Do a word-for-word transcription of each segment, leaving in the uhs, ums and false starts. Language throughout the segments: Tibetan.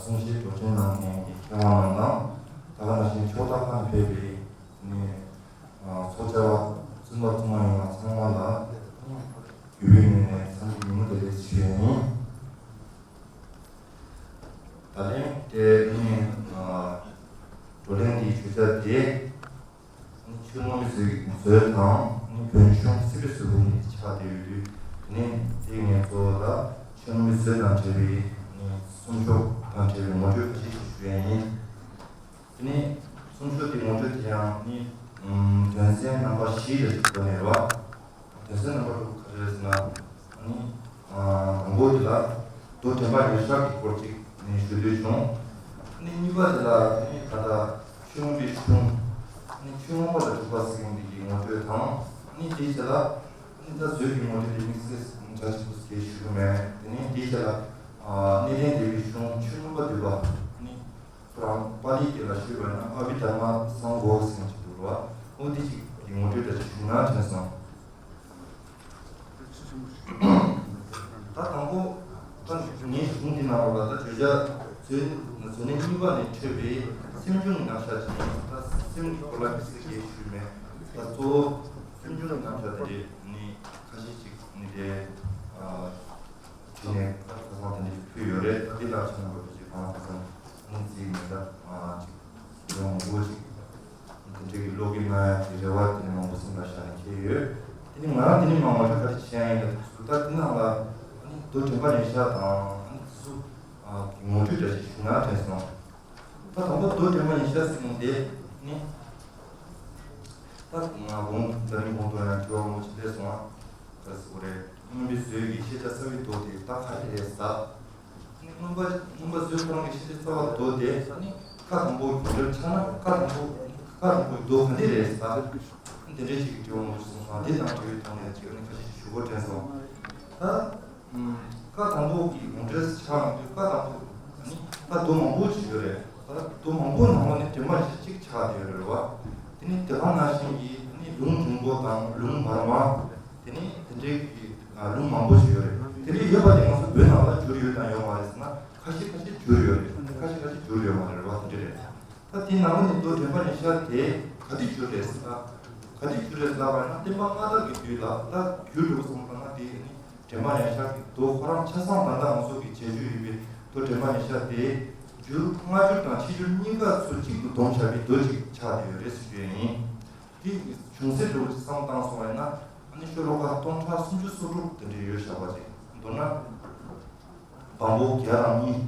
གསུང་བཤད་གྲོས་ཆོད་གནང་མཁན་གྱི་མཁས་དབང་རྣམས་དང་། ད་ག་ནང་བཞིན་ཕྱོགས་མཐའ་ཁག་ནས་ཕེབས་པའི་ནས་ཚོགས་བཅར་བ་བཙུན་པ་བཙུན་མ་ཡོངས་ལ་ཚང་མ་ལ་གུས་པའི་ངོས་ནས་འཚམས་འདྲི་ཉིན་མོ་བདེ་ལེགས་ཞུ་ཡ་ཡིན། ད་ལན་དེ་ནི་བགྲོ་གླེང་འདིའི་བརྗོད་བྱ་དེ། ཆོས་ངོ་མི་བཟོས་བཟོས་དང་བོན་གཞུང་སྲིད་པའི་བཟོ་བོ་ནི་ཆགས་བསྡད་ཡོད་དུས། དེ་ནས་དེ་ངས་གཙོ་བོ་ལ་ཆོས་ངོ་མི་བཟོས་དང་འབྲེལ་བའི་གསུང་ཆོས་དང་འབྲེལ་བའི་ངོ་སྤྲོད་ཁ་ཤས་ཤིག་ཞུ་ཡ་ཡིན། དེ་ནས་གསུང་ཆོས་དེ་ངོ་སྤྲོད་དེ་ཡང་ནི་དོན་ཚན་རྣམ་པ་བཞི་ལ་གཅིག་པ་ནས་རེད་བ། དོན་ཚན་རྣམ་པ་དྲུག་ག་རེ་རེད་ཟེར་ན། ཨ་ནི། ཨ། དང་པོ་དེ་ལ་མདོ་དྲན་པ་ཉེར་བཞག་གི་སྐོར་ཅིག་ནས་ཞུ་འདོད་བྱུང་། ཨ་ནི་གཉིས་པ་དེ་ལ་ཨ་ནི་ད་ལྟ་ཆོས་ངོ་མའི་གཞུང་ཨ་ནི་ཆོས་མངོན་པ་དང་སྒྲུབ་པ་ཟེར་མཁན་འདི་གི་ངོ་སྤྲོད་དང་། ཨ་ནི་དེའི་རྗེས་ལ་ཨ་ནི་ད་བཟོད་ཀྱི་ངོ་སྤྲོད་དེ་དམིགས་བསལ་འདྲ་ཆེན་པོ་ཞིག་ཞུ་གི་མེད། དེ་ནས་དེའི་རྗེས་ལ་ཨ་གནས་བརྟན་སྡེ་པའི་གཞུང་ཆོས་མངོན་པ་འདུས་པ་ཨ་ནི། ཁོ་རང་པཱ་ལིའི་སྐད་ལ་ཞུས་པ་ན་ཨ་བྷི་དྷརྨ་སཾ་བྷོ་ཟེར་གྱི་འདུག་ལ། འོ་འདི་ཅིག་གི་ངོ་སྤྲོད་འདྲ་ཅིག་ཞུས་ན་དྲན་སོང་། ད་དང་པོ་ད་ངའི་གཞུང་འདི་ནང་ལ་ད་བརྗོད་བྱ་མཛོད་མཛོད་གནས་གཉིས་པ་ནས་འཕྲོས་པའི་སེམས་བྱུང་གི་རྣམ་གཞག་ཅིག་ཡིན། ད་སེམས་ཀྱི་སྐོར་ལ་དམིགས་བསལ་གྱི་ཞུས་མེད། ད་གཙོ་བོ་སེམས་བྱུང་གི་རྣམ་གཞག་དེ་འདྲ་ནི་ཁ་ཤས་ཅིག་ནི་དེ། དེ་ནས་ཁ་སང་དེ་འདྲ་ཞིག་ཕུལ་ཡོད་རེད། ད་འདི་ལ་ཆ་ནང་བ་ཅིག་གང་ལ་གང་འཚམ་གནས་ཚུལ་མེད་ད་ཅིག་ཡོང་མགོ་ཅིག་དེ་འདྲ་གི་བློ་སྐྱེད་གནང་ཡ་གི་རེ་བ་དེ་ནས་མང་པོ་སེམས་ལ་ཤར་ནས་འཁེལ་ཡོད། དེ་ནས་ང་རང་དེ་ནས་མང་བ་ཅིག་ག་རེ་བྱས་ཡིན་ལ་དེ་ཚོ་ད་དེ་ནང་ལ་མདོ་དྲན་པ་ཉེར་བཞག་དང་དེ་ཚོ་གི་ངོ་སྤྲོད་འདྲ་ཞིག་ཞུ་ན་དྲན་སོང་། ད་དང་པོ་མདོ་དྲན་པ་ཉེར་བཞག་ཟེར་མཁན་དེ་ནི། ད་ང་དགོང་དེ་རིང་དགོང་དུ་ཡང་དྲི་བ་མང་པོ་ཅིག་སླེབས་སོང་ང་། ག་རེ་ཟེར་དགོས་རེད། མངོན་པའི་བཟོས་ཀྱི་ཤེས་བྱ་རྩ་བའི་མདོ་དེ་ད་ག་རེ་རེད་ཟེར། ནི་མངོན་པ་མངོན་པ་བཟོས་ཁོ་རང་གི་ཤེས་བྱ་རྩ་བ་མདོ་དེ་ནི་ཁ་དང་པོ་གི་འགྲེལ་ཆགས་ན་ཁ་དང་པོ་ཁ་དང་པོའི་མདོ་ག་འདྲ་རེད་ཟེར། དེ་འདྲའི་ཅིག་གི་དྲི་བ་མང་པོ་ཅིག་གསུངས་སོང་། དེ་དང་འབྲེལ་བའི་ཐོག་ནས་ཅིག་ནི་ཁ་ཤས་ཤིག་ཞུ་དགོས་དྲན་སོང་། ད། ཁ་དང་པོ་གི་ངོ་སྤྲོད་ཆགས་ཡོང་དུས་ཁ་དང་པོ་ནི་ད་མདོ་མང་པོ་ཞིག་ཡོད་རེད། ད་མདོ་མང་པོ་ནང་ལ་ནི་དྲན་པ་ཉེར་བཞག་གཅིག་ཆགས་བསྡད་ཡོད་རེད་བ། དེ་ནི་དེ་ག་ནང་བཞིན་གྱི་ནི་ལུང་འབྲིང་པོ་དང་ལུང་བར་མ། དེ་ནི་དེ་འདྲའི་གི་ལུང་མང་པོ་ཞིག་ཡོད་རེད། དེ་འདྲའི་ཡོད་པ་དེ་ང་ཚོ་བོད་ནང་ལ་བསྒྱུར་ཡོད་དང་ཡོད་མ་རེད་ཟེར་ན་ཁ་ཤས་ཁ་ཤས་བསྒྱུར་ཡོད་རེད། ཁ་ཤས་ཁ་ཤས་བསྒྱུར་ཡོད་མ་རེད་བ། དེ་འདྲ་རེད། ད་དེའི་ནང་ནས་མདོ་དྲན་པ་ཉེར་བཞག་དེ་ག་དུས་བསྒྱུར་རེད་ཟེར་ན། ག་དུས་བསྒྱུར་རེད་ལབ་པ་ན་བསྟན་པ་སྔ་དར་གྱི་དུས་ལ་ད་བསྒྱུར་འགྲོ་བསམ་པ་ན་དེ་ནི་དྲན་པ་ཉེར་བཞག་གི་མདོ་ཁོ་རང་ཆ་ཚང་ད་ལྟ་ང་ཚོ་གི་རྗེས་འཇུག་ཡིན་པའི་མདོ་དྲན་པ་ཉེར་བཞག་དེ་བསྒྱུར་སྔ་འགྱུར་དང་ཕྱི་འགྱུར་གཉིས་ཀ་ཚུར་གཅིག་ཏུ་བསྡོམས་བཞག་པའི་མདོ་ཅིག་ཆགས་བསྡད་ཡོད་རེད་ཟེར་རྒྱུ་ཡིན། དེ་བྱུང་ཚུལ་འདྲ་བོ་ཅིག་བསམ་བཏང་སོང་བ་ཡིན་ན་ཨ་ནི་ཤོ་ལོ་ཀ་སྟོང་ཕྲག་སུམ་ཅུ་སོ་དྲུག་དེ་འདྲ་ཡོད་བཞག་པ་ཅིག་མདོར་ན། བམ་པོ་བརྒྱ་དང་གཉིས།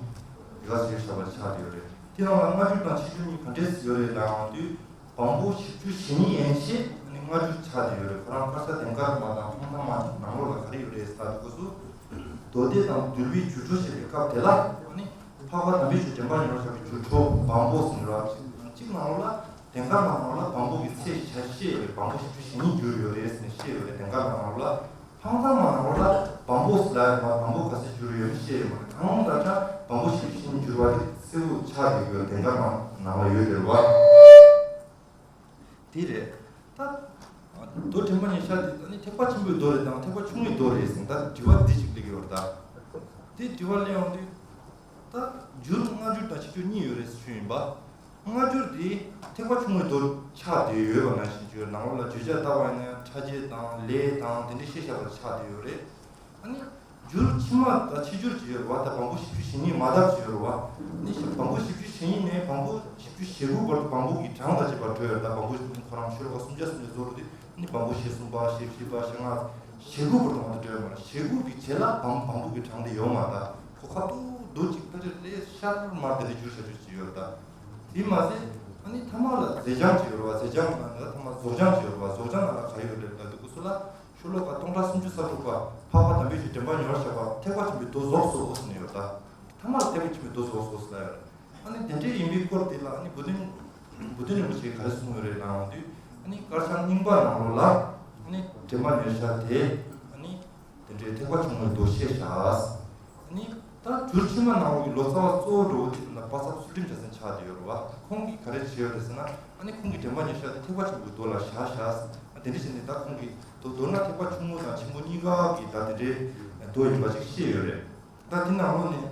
འདི་ག་ཟེར་བྱ་བ་ཆགས་བསྡད་ཡོད་རེད། དེ་ནང་ལ་སྔ་འགྱུར་དང་ཕྱི་འགྱུར་གཉིས་ག་འདྲས་ཡོད་རེད་ལབ་ཡོང་དུས། བམ་པོ་བཞི་བཅུ་ཞེ་གཉིས་ཡན་ཆད་ནི་སྔ་འགྱུར་ཆགས་བསྡད་ཡོད་རེད། ཁོ་རང་དཀར་ཆག་ལྡན་དཀར་མ་དང་ཕང་ཐང་མ་ནང་ལོགས་ལ་ག་རེ་ཡོད་རེད་ཟེར་ལབ་དུས་སྐབས་སུ། མདོ་སྡེ་དང་འདུལ་བའི་སྒྱུ་འཕྲུལ་ཞེས་པའི་སྐབས་དེ་ལ་ནི། འཕགས་པ་དམ་པའི་ཆོས་དྲན་པ་ཉེར་བཞག་པའི་སྒྱུ་འཕྲུལ་བམ་པོ་ཟེར་བ་གཅིག་ནང་ལོགས་ལ། ལྡན་དཀར་མ་ནང་ལ་བམ་པོ་གི་ཚད་ཆ་བཤད་ཡོད་རེད། བམ་པོ་བཞི་བཅུ་ཞེ་གཉིས་འགྱུར་ཡོད་རེད་ཟེར་ནས་བཤད་ཡོད་རེད། ལྡན་དཀར་མ་ནང་ལ་ཕང་ཐང་མ་ནང་ལ་བམ་པོ་ཟེར་ལབ་ཡོད་མ་རེད། བམ་པོ་ག་ཚོད་འགྱུར་ཡོད་མེད་བཤད་ཡོད་མ་རེད། གང་ལྟར་ཀྱང་བམ་པོ་བཞི་བཅུ་ཞེ་གཉིས་འགྱུར་བ་དེ་གསལ་པོ་ཆགས་ཡོད་ཡོད་ལྡན་དཀར་མ་ནང་ལ་ཡོད་རེད་བ། དེ་རེད། ད། མདོ་དྲན་པ་ཉེར་བཞག་དེ་ད་ནི་ཐེག་པ་ཆེན་པོའི་མདོ་རེད་དང་ཐེག་པ་ཆུང་ངུའི་མདོ་རེད་ཟེར་ད་དྲི་བ་འདི་ཞིག་སླེབས་ཀྱི་ཡོད་རེད་ད། དེ་དྲི་བ་སླེབས་ཡོང་དུས། ད། འགྱུར་སྔ་འགྱུར་དང་ཕྱི་འགྱུར་གཉིས་ཡོད་རེད་ཟེར་ཞུས་ཡིན་པ། སྔ་འགྱུར་དེ་ཐེག་པ་ཆུང་ངུའི་མདོར་ཆགས་བསྡད་ཡོད་པ་ནང་བཞིན་བརྗོད། ནང་ལོགས་ལ་བརྗོད་བྱ་ལྟ་བ་ཡིན་ན་ཕྲ་རྒྱས་དང་ལས་དང་དེ་འདྲའི་ཤེས་བྱ་བ་ཆགས་བསྡད་ཡོད་རེད། ཨ་ནི། འགྱུར་ཕྱི་མ་དང་ཕྱི་འགྱུར་གྱི་ཡོད་རེད་བ། ད་བམ་པོ་བཞི་བཅུ་ཞེ་གཉིས་མ་དག་གི་ཡོད་རེད་བ། ཨ་ནི་བམ་པོ་བཞི་བཅུ་ཞེ་གཉིས་ནས་བམ་པོ་བཞི་བཅུ་ཞེ་དགུ་བར་དུ་བམ་པོ་གི་གྲངས་དང་བཅས་པ་འགྲོ་ཡོད་རེད། ད་བམ་པོ་ཁོ་རང་ཤོ་ལོ་ཀ་སུམ་བརྒྱ་སུམ་བརྒྱ་རྫོགས་རེད་དེ། ཨ་ནི་བམ་པོ་ཞེ་གསུམ་པ་ཞེ་བཞི་པ་ཞེ་ལྔ། ཞེ་དགུ་བར་དུ་མ་གཏོགས་ཡོད་མ་རེད། ཞེ་དགུ་གི་རྗེས་ལ་བམ་བམ་པོ་གི་གྲངས་དེ་ཡོད་མ་རེད། ད་ཁོ་ཁ་ཏུ་རྡོ་གཅིག་ཕལ་ཆེར་ལས་ཤར་མར་དེ་འདྲ་འགྱུར་བྱ་རྒྱུ་ཅིག་ཡོད་རེད་ད། དེ་མ་ཟད། ཨ་ནི་ཐ་མ་ལ་མཛེས་ལྗང་ཅིག་ཡོད་རེད་བ། མཛེས་ལྗང་ནང་ལ་ཐ་མ་རྫོགས་ལྗང་ཅིག་ཡོད་རེད་བ། རྫོགས་ལྗང་ནང་ལ་ག་ཡོད་རེད་ལབ་དུས་སྐབས་སུ་ལ། ཤོ་ལོ་ཀ་སྟོང་ཕྲག་སུམ་ཅུ་རྩ་དྲུག་པ། འཕགས་པ་དམ་པའི་ཆོས་དྲན་པ་ཉེར་བཞག་པ་ཐེག་པ་ཆེན་པོའི་མདོ་རྫོགས་སོ་ཟེར་ནས་ཡོད་རེད་ད། ཐ་མ་ལ་ཐེག་པ་ཆེན་པོའི་མདོ་རྫོགས་སོ་ཟེར་ལབ་ཡོད་རེད། ཨ་ནི་དེ་འདྲའི་ཡིན་པའི་སྐོར་དེ་ལ་ཨ་ནི་བུ་སྟོན། བུ་སྟོན་རིན་པོ་ཆེས་ག་རེ་གསུངས་ཡོད་རེད་ལབ་ཡོང་དུས། ཨ་ནི་དཀར་ཆག་རྙིང་པ་ནང་ལོགས་ལ། ཨ་ནི་དྲན་པ་ཉེར་བཞག་དེ། ཨ་ནི། དེ་འདྲའི་ཐེག་པ་ཆུང་ངུའི་མདོ་བཤད་བཞག་ཨ་ནི། ད་འགྱུར་ཕྱི་མ་ནང་ལོགས་ཀྱི་ལོ་ཙཱ་བ་གཙོ་བོ་འགྲོ་བོ་དེ་ད་པ་ཚབ་ཚུལ་ཁྲིམས་རྒྱལ་མཚན་ཆགས་བསྡད་ཡོད་རེད་བ། ཁོང་གིས་ག་རེ་བྱས་ཡོད་རེད་ཟེར་ན། ཨ་ནི་ཁོང་གིས་དྲན་པ་ཉེར་བཞག་དེ་ཐེག་པ་ཆེན་པོའི་མདོ་ལ་བཞག་བཞག་ཨ་དེ་འདྲ་བྱས་ནས་ད་ཁོང་གིས་མདོ་མདོར་ན་ཐེག་པ་ཆུང་ངུ་དང་ཆེན་པོ་གཉིས་ཀ་གི་ད་དེ་འདྲའི་མདོ་ཡིན་པ་ཅིག་བཤད་ཡོད་རེད། ད་དེ་ནང་ལོགས་ནས།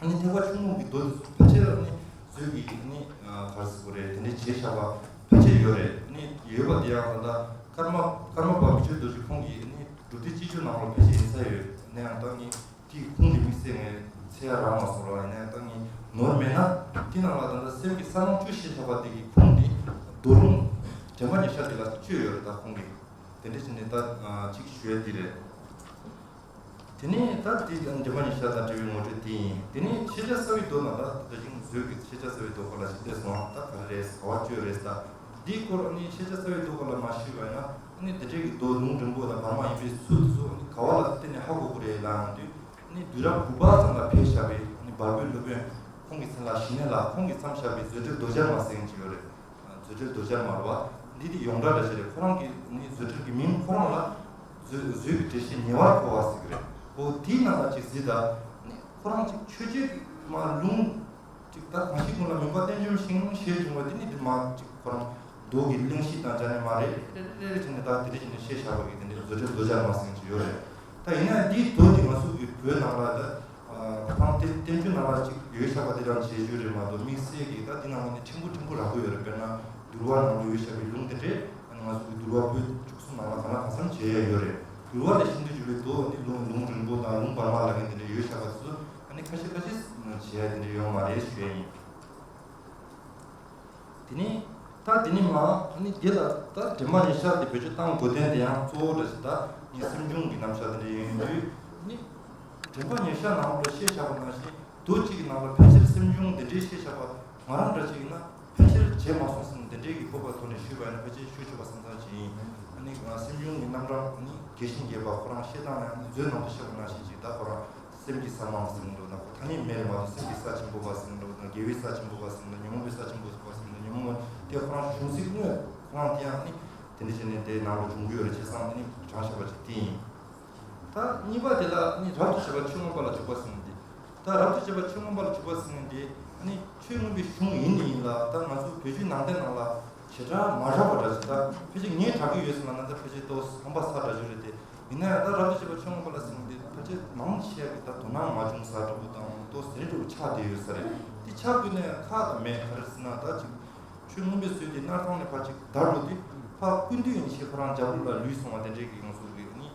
ཨ་ནི་ཐེག་པ་ཆུང་ངུ་གི་མདོ་དེ་ཚོ་ཕལ་ཆེར་ཨ་ནི་མཛོད་ཀྱི་ཨ་ནི་ག་རེ་ཟེར་དགོས་རེད། དེ་འདྲའི་བྱས་བཞག་པ་ཕལ་ཆེར་ཡོད་རེད། ཨ་ནི་ཡོད་པ་དེ་ཡང་ད་ལྟ་ཀརྨ་ཀརྨ་པ་མི་ཆོས་རྡོ་རྗེ་ཁོང་གིས་ཨ་ནི་སྒྲུབ་སྡེ་སྤྱི་སྤྱོད་ནང་ལ་ཕལ་ཆེར་ཡིན་ས་ཡོད། ཡིན་ན་ཡང་ད་ངས་དེའི་ཁུངས་དེ་དམིགས་བསལ་ངས་འཚོལ་ཡ་རག་མ་སོང་ར། ཡིན་ན་ཡང་ད་ངས་ནོར་མེད་ན་དེ་ནང་ལ་ད་ལྟ་སེམས་ཀྱི་ས་བོན་བཅུ་ཞེས་བྱ་བ་དེ་གི་ཁུངས་དེ་རྡོ་རུང་དྲན་པ་ཉེར་བཞག་དེ་ལ་བཅོལ་ཡོད་རེད། ད་ཁོང་གིས་དེ་འདྲ་བྱས་ནས་ད་གཅིག་ཞུ་ཡ་དེ་རེད། དེ་ནས་ད་དེ་དྲན་པ་ཉེར་བཞག་དང་འབྲེལ་བའི་ངོ་སྤྲོད་དེ་ཡིན། དེ་ནས་ཤེས་བྱ་གསལ་བའི་མདོ་ནང་ད་ད་ཅིང་མཛོད་ཀྱི་ཤེས་བྱ་གསལ་བའི་མདོ་སྐོར་ལ་ཞིབ་བལྟས་སོང་། ད་ག་རེ་རེད། ག་བ་བཅོལ་རེད། ད་འདིའི་སྐོར་ནི་ཤེས་བྱ་གསལ་བའི་མདོ་སྐོར་ལ་མ་ཞུས་པ་ཡིན་ན་ནི་དེ་འདྲའི་གི་མདོ་ལུང་རིང་པོ་དང་བར་མ་ཡིན་པའི་ཚུལ་དེ་ཚོ་ནི་ག་བ་ལ་བརྟེན་ནས་ཧ་གོ་གི་རེད་ལབ་ཡོང་དུས། ནི་དུས་རབས་དགུ་པ་ཙམ་ལ་ཕེབས་བཞག་པའི་ནི་འབར་བོའི་སློབ་དཔོན་ཁོང་གི་མཚན་ལ་ཞི་གནས་ལ་ཁོང་གིས་བརྩམས་བཞག་པའི་མཛོད་འགྲེལ་རྡོ་རྗེ་མ་ཟེར་མཁན་ཅིག་ཡོད་རེད། མཛོད་འགྲེལ་རྡོ་རྗེ་མ་རེད་བ། འདི་དེ་ཡོངས་གྲགས་འདྲ་ཞིག་རེད། ཁོ་རང་གི་ནི་མཛོད་འགྲེལ་གྱི་མིང་ཁོ་རང་ལ་མཛོད་མཛོད་ཀྱི་འགྲེལ་བཤད་ཉེ་བར་མཁོ་བ་ཟེར་གི་རེད། འོ་དེའི་ནང་ལ་ཅིག་གཟིགས་དང་། ནི་ཁོ་རང་ཅིག་ཆོས་བརྒྱུད་ཀྱི་མ་ལུང་ཅིག་ད་གང་ཞིག་ཀུན་ལ་མུན་པ་བསྟན་འགྱུར་ཞིང་ཞེས་བྱུང་བ་དེ་ནི་དེ་མ་ཅིག་ཁོ་རང་མདོ་གི་གླེང་གཞི་དང་སྦྱར་ནས་མ་རེ་རེ་རེ་རེ་བྱས་ནས་ད་དེ་འདྲ་བྱས་ནས་བཤད་བཞག་པ་གི་དེ་འདྲའི་མཛོད་འགྲེལ་རྡོ་རྗེ་མ་ཟེར་མཁན་ཅིག་ཡོད་རེད། ད་ཡིན་ན་འདིའི་མདོ་འདི་ང་ཚོ་གི་བོད་ནང་ལ་ད། ཨ་ཁོང་བསྟན་བསྟན་བཅོས་ནང་ལ་ཅིག་ཡོད་ཤག་པ་དེ་རང་བྱེད་རྒྱུ་རེད་མ་གཏོགས་དམིགས་བསལ་གྱི་ད་འདི་ནང་ལ་ནི་ཕྲན་བུ་ཕྲན་བུ་རག་གི་ཡོད་རེད། དཔེར་ན་འདུལ་བ་ནང་ལ་ཡོད་ཤག་པའི་ལུང་དེ་འདྲས་ཨ་ནི་ང་ཚོ་གི་འདུལ་བ་པོད་བཅུ་གསུམ་ནང་ལ་གང་ལ་གང་འཚམ་བྱེད་ཡ་ཡོད་རེད། འདུལ་བ་ལས་ཤིན་ཏུ་འཇུག་པའི་མདོ་ནི་ལུང་ལུང་རིང་པོ་དང་ལུང་བར་མ་ལ་ངན་དེ་འདྲས་ཡོད་ཤག་པ་ཚོ་ཨ་ནི་ཁ་ཤས་ཁ་ཤས་བྱེད་ཡ་དེ་འདྲས་ཡོད་མ་རེད་ཞུ་ཡ་ཡིན། དེ་ནས་ད་དེ་ནས་མ་ཨ་ནི་དེ་ལ་ད་དྲན་པ་ཉེར་བཞག་དེ་བེད་སྤྱོད་བཏང་དགོས་དོན་དེ་ཡང་གཙོ་བོ་འདྲ་ཞིག་ད་ནི་སེམས་བྱུང་གི་རྣམ་གཞག་དེ་འདྲ་ཡིན་དུས་ནི་དྲན་པ་ཉེར་བཞག་ནང་ལ་བཤད་བཞག་པ་ནང་བཞིན་མདོ་གཅིག་གི་ནང་ལ་ཕལ་ཆེར་སེམས་བྱུང་དེ་འདྲའི་བཤད་བཞག་པ་ང་རང་འདྲ་ཅིག་ཡིན་ན་ཕལ་ཆེར་བྱས་མ་སོང་བསམ་ནས་དེ་འདྲའི་གི་སྤོབས་པ་ཐོག་ནས་ཞུས་པ་ཡིན་ན་ཕལ་ཆེར་ཞུ་ཆོག་པ་བསམ་བསམ་ཅིག་ཡིན། ཨ་ནི་སེམས་བྱུང་གི་རྣམ་གྲངས་ནི་རྒྱས་ཤིང་རྒྱས་པ་ཁོ་རང་བཤད་སྟངས་ཡང་ནི་མཛོད་ནང་དུ་བཤད་པ་ནང་བཞིན་ཅིག་ད་ཁོ་རང་སེམས་ཀྱི་ས་མང་ཟེར་མི་འདྲ་བོ་དང་ཁོ་ཐ་སྙད་མེད་རེད་མ་གཏོགས་སེམས་ཀྱི་ས་ཆེན་པོ་བ་ཟེར་མི་འདྲ་བོ་དང་དགེ་བའི་ས་ཆེན་པོ་བ་ཟེར་མི་འདྲ་ཉོན་མོངས་པའི་ས་ཆེན་པོ་བ་ཟེར་མི་འདྲ་ཉོན་མོངས་དེ་ཁོ་རང་གཞུང་ཚིག་དངོས་ཁོ་རང་དེ་ཡང་ནི་དེ་འདྲ་བྱས་ནས་དེ་ནང་ལ་འབྱུང་གི་ཡོད་རེད། བྱས་ཙང་དེ་ནི་དྲངས་བཞག་པ་ཅིག་དེ་ཡིན། ད་གཉིས་པ་དེ་ལ་ནི་རབ་ཏུ་བྱེད་པ་ཆོས་མངོན་པ་ལ་འཇུག་པ་ཟེར་མི་འདི། ད་རབ་ཏུ་བྱེད་པ་ཆོས་མངོན་པ་ལ་འཇུག་པ་ཟེར་མི་འདི་ནི་ཆོས་མངོན་པའི་གཞུང་ཡིན་ནི་ཡིན་ལ། ད་ང་ཚོ་བོད་བརྒྱུད་ནང་བསྟན་ནང་ལ་བྱེ་བྲག་མ་རག་པ་འདྲ་ཞིག་ད་ཕལ་ཆེར་ངས་གྲགས་ཀྱི་ཡོད་ཟེར་ལབ་ན་ད་ཕལ་ཆེར་ཏོག་ཙམ་ཧམ་པ་ཚ་འདྲ་ཞིག་རེད་དེ། ཡིན་ན་ཡང་ད་རབ་ཏུ་བྱེད་པ་ཆོས་མངོན་པ་ལ་ཟེར་མི་འདི་ཕལ་ཆེར་མང་ཆེ་བ་གི་ད་དོ་སྣང་མ་བྱུང་ས་འདྲ་པོ་དང་ཏོག་ཙམ་རེ་འདྲ་པོ་ཆགས་བསྡད་ཡོད་ས་རེད། འདི་ཆགས་དགོས་ནས་ཁག་དང་མེད་ག་རེ་ཟེར་ན་ད་ཅིག་ཆོས་མངོན་པའི་ཚུལ་དེ་སྣར་ཐང་ནས་ཕར་ཅིག་དར་འགྲོ་དུས་ཕར་ཀུན་བཏུས་ཡན་ཆད་ཁོ་རང་རྒྱབ་ལོགས་ལ་ལུས་སོང་བ་དེ་འདྲའི་གི་ང་ཚོ་གི་ནི་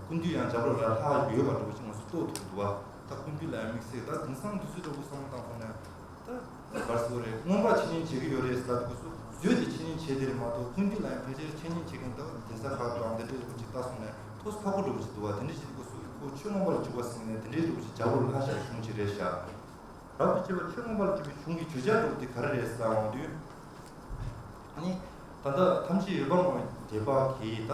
ཀུན་བཏུས་ཡང་རྒྱབ་ལོགས་ལ་ལྷག་ཡོད་པ་འདྲ་པོ་ཅིག་ང་ཚོ་རྟོགས་ཐུབ་འདུག་བ། ད་ཀུན་བཏུས་ལ་ཡང་དམིགས་བསལ་ད་དེང་སང་དུས་ཚོད་འདྲ་པོ་བསམ་བློ་བཏང་སོང་ན་ད་གར་སོ་རེད། མངོན་པ་ཆོས་ཉིད་བྱེད་ཀྱི་ཡོད་རེད་ཟེར་དུས་སྐབས་སུ་མཛོད་དེ་ཆོས་ཉིད་བྱེད་དེ་རེད་མ་གཏོགས་ཀུན་བཏུས་ལ་ཡང་ཕལ་ཆེར་ཆོས་ཉིད་བྱེད་མཁན་ད་གདན་ས་ཁག་དང་དེ་འདྲའི་འདྲ་པོ་ཅིག་ལྟ་སོང་ན་ཐོག་ཁག་པོ་འདྲ་པོ་ཅིག་འདུག་བ། དེ་འདྲའི་ཅིག་སྐབས་སུ་ཁོ་ཆོས་མངོན་པ་ལ་འཇུག་པ་ཟེར་ནས་དེ་འདྲའི་འདྲ་པོ་ཅིག་རྒྱབ་ལོགས་ལ་ལྷག་བཞག་གཞུང་ཅིག་རེད་ཤག་རབ་ཏུ་བྱེད་པ་ཆོས་མངོན་པར་འཇུག་པའི་གཞུང་གི་བརྗོད་བྱ་འདྲ་པོ་དེ་ག་རེ་རེད་ཟེར་འོང་དུས། ནི། ད་ལྟ་ཐམས་ཅད་ཡོད་པར་སྨྲ་བའི་སྡེ་པ་གིས་ད་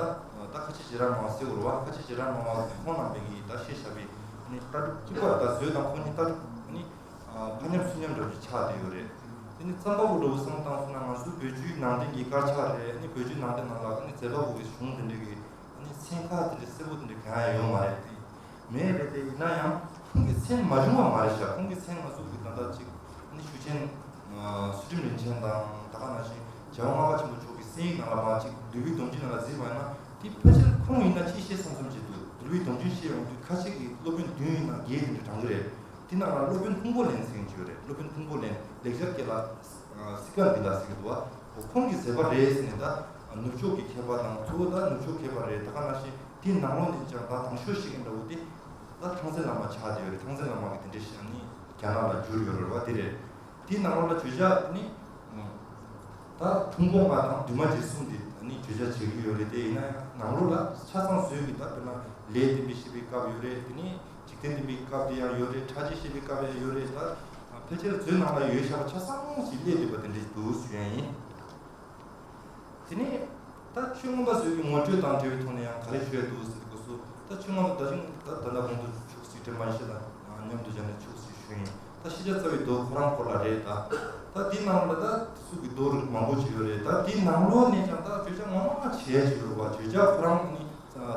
ད་ཁ་ཆེ་རྗེ་རབ་སྨྲ་བ་ཟེར་བ་རེད་བ། ཁ་ཆེ་རྗེ་རབ་སྨྲ་བ་ཁོང་རྣམ་པས་ཀྱིས་ད་བཤད་བཞག་པའི་ནི་ལྟ་གྲུབ་གཅིག་པ་ད་མཛོད་དང་ཁོང་གཉིས་ལྟ་གྲུབ་ནི་ཕ་མཉམ་སུ་མཉམ་འདྲ་པོ་ཆགས་བསྡད་ཡོད་རེད། དེ་ནི་རྩོམ་པ་པོ་འདྲ་པོ་བསམ་བློ་བཏང་སོང་ན་ང་ཚོའི་བོད་བརྒྱུད་ནང་བསྟན་གྱི་དཀར་ཆག་རེད། ནི་བོད་བརྒྱུད་ནང་བསྟན་ནང་ལ་ནི་མཛད་པ་པོ་གི་གཞུང་དེ་འདྲ་གི་ཨ་ནི་མཚན་ཁ་དེ་འདྲ་གསལ་པོ་དེ་འདྲ་གང་ཡང་ཡོད་མ་རེད་དེ། མེད་རེད་དེ། ཡིན་ན་ཡང་ཁོང་གི་མཚན་མ་བྱུང་བ་མ་རེད་ཤག་ཁོང་གི་མཚན་ང་ཚོ་གི་ད་ལྟ་ཅིག་ཨ་ནི་ཞུ་ཆེན་ཚུལ་ཁྲིམས་རིན་ཆེན་དང་ད་ག་ནང་བཞིན་རྒྱལ་བ་ལྔ་པ་ཆེན་པོ་མཆོག་གི་གསན་ཡིག་ནང་ལ་མ་ཅིག་འདུལ་བའི་སྡོམ་རྒྱུན་ནང་ལ་གཟིགས་པ་ཡིན་ན་དེ་ཕལ་ཆེར་ཁོང་ཡིན་ན་ཅིག་བཤད་བསམ་བསམ་ཅིག་འདུག་འདུལ་བའི་སྡོམ་རྒྱུན་བཤད་ཡོང་དུས་ཁ་ཤས་ཀྱི་སློབ་དཔོན་བདུན་ཡིན་ན་བརྒྱད་དེ་འདྲ་དྲངས་ཀྱི་རེད། དེ་ནང་ལ་སློབ་དཔོན་ཕུང་པོ་ལེན་ཟེར་མཁན་ཅིག་ཡོད་རེད། སློབ་དཔོན་ཕུང་པོ་ལེན་ལེགས་སྦྱར་སྐད་ལ་སི་ཀ་འདི་ལ་ཟེར་གྱི་འདུག་བ། ཁོང་གི་མཛད་པ་རེད་ཟེར་ནས་ད་ནུབ་ཕྱོགས་ཀྱི་མཁས་པ་དང་གཙོ་བོ་ད་ནུབ་ཕྱོགས་མཁས་པ་རེད། ད་ག་ནང་བཞིན་དེའི་ནང་ལོགས་ནས་ཀྱང་ད་དང་ཤོས་ཤིག་ཡིན་འདྲ་བོ་དེ་ད་ཐང་རྩེ་བླ་མ་ཆགས་བསྡད་ཡོད་རེད། ཐང་རྩེ་བླ་མ་གི་དེ་འདྲའི་ཞིག་ནི་རྒྱ་ནག་ལ་བསྒྱུར་ཡོད་རེད་བ། དེ་རེད། དེའི་ནང་ལོགས་ལ་བརྗོད་བྱ་ནི་ད་ཕུང་པོ་ལྔ་དང་འདུས་མ་བྱས་གསུམ་དེ་ནི་བརྗོད་བྱ་བྱེད་ཀྱི་ཡོད་རེད། དེ་ཡིན་ན་ཡང་ནང་ལོགས་ལ་ཆ་ཚང་བཟོས་ཀྱི་ད་དཔེར་ན་ལས་བསྟན་པའི་བཤད་པའི་སྐབས་ཡོད་རེད། དེ་ནི་འཇིག་རྟེན་བསྟན་པའི་སྐབས་དེ་ཡང་ཡོད་རེད། ཕྲ་རྒྱས་བཤད་པའི་སྐབས་ཡང་ཡོད་རེད། ད་ཕལ་ཆེར་མཛོད་ནང་ལ་ཡོད་བཞག་པ་ཆ་ཚང་ཞིག་སླེབས་བསྡད་པ་དེ་འདྲ་ཞིག་འདུག་ཞུ་ཡ་ཡིན། དེ་ནས་ད་ཆོས་མངོན་པ་མཛོད་ཀྱི་ངོ་སྤྲོད་དང་འབྲེལ་བའི་ཐོག་ནས་ཡང་ག་རེ་ཞུ་ཡ་འདུག་ཟེར་དུས་སྐབས་སུ་ད་ཆོས་མངོན་པ་ད་ཅིང་ད་ད་ལྟ་གོང་དུ་ཕྱོགས་གཅིག་དྲན་པ་ཉེར་བཞག་དང་མཉམ་དུ་སྦྱར་ནས་ཕྱོགས་གཅིག་ཞུ་ཡིན། ད་ཤེས་བྱ་རྩ་བའི་མདོ་ཁོ་རང་སྐོར་ལ་རེད། ད་ད་དེའི་ནང་ལ་ད་སུ་གི་མདོ་རིགས་མང་པོ་ཅིག་ཡོད་རེད། ད་དེའི་ནང་ལོགས་ནས་ཀྱང་ད་བརྗོད་བྱ་ངོ་མ་བྱས་ཅིག་ཡོད་རེད་བ། བརྗོད་བྱ་ཁོ་རང་ནི་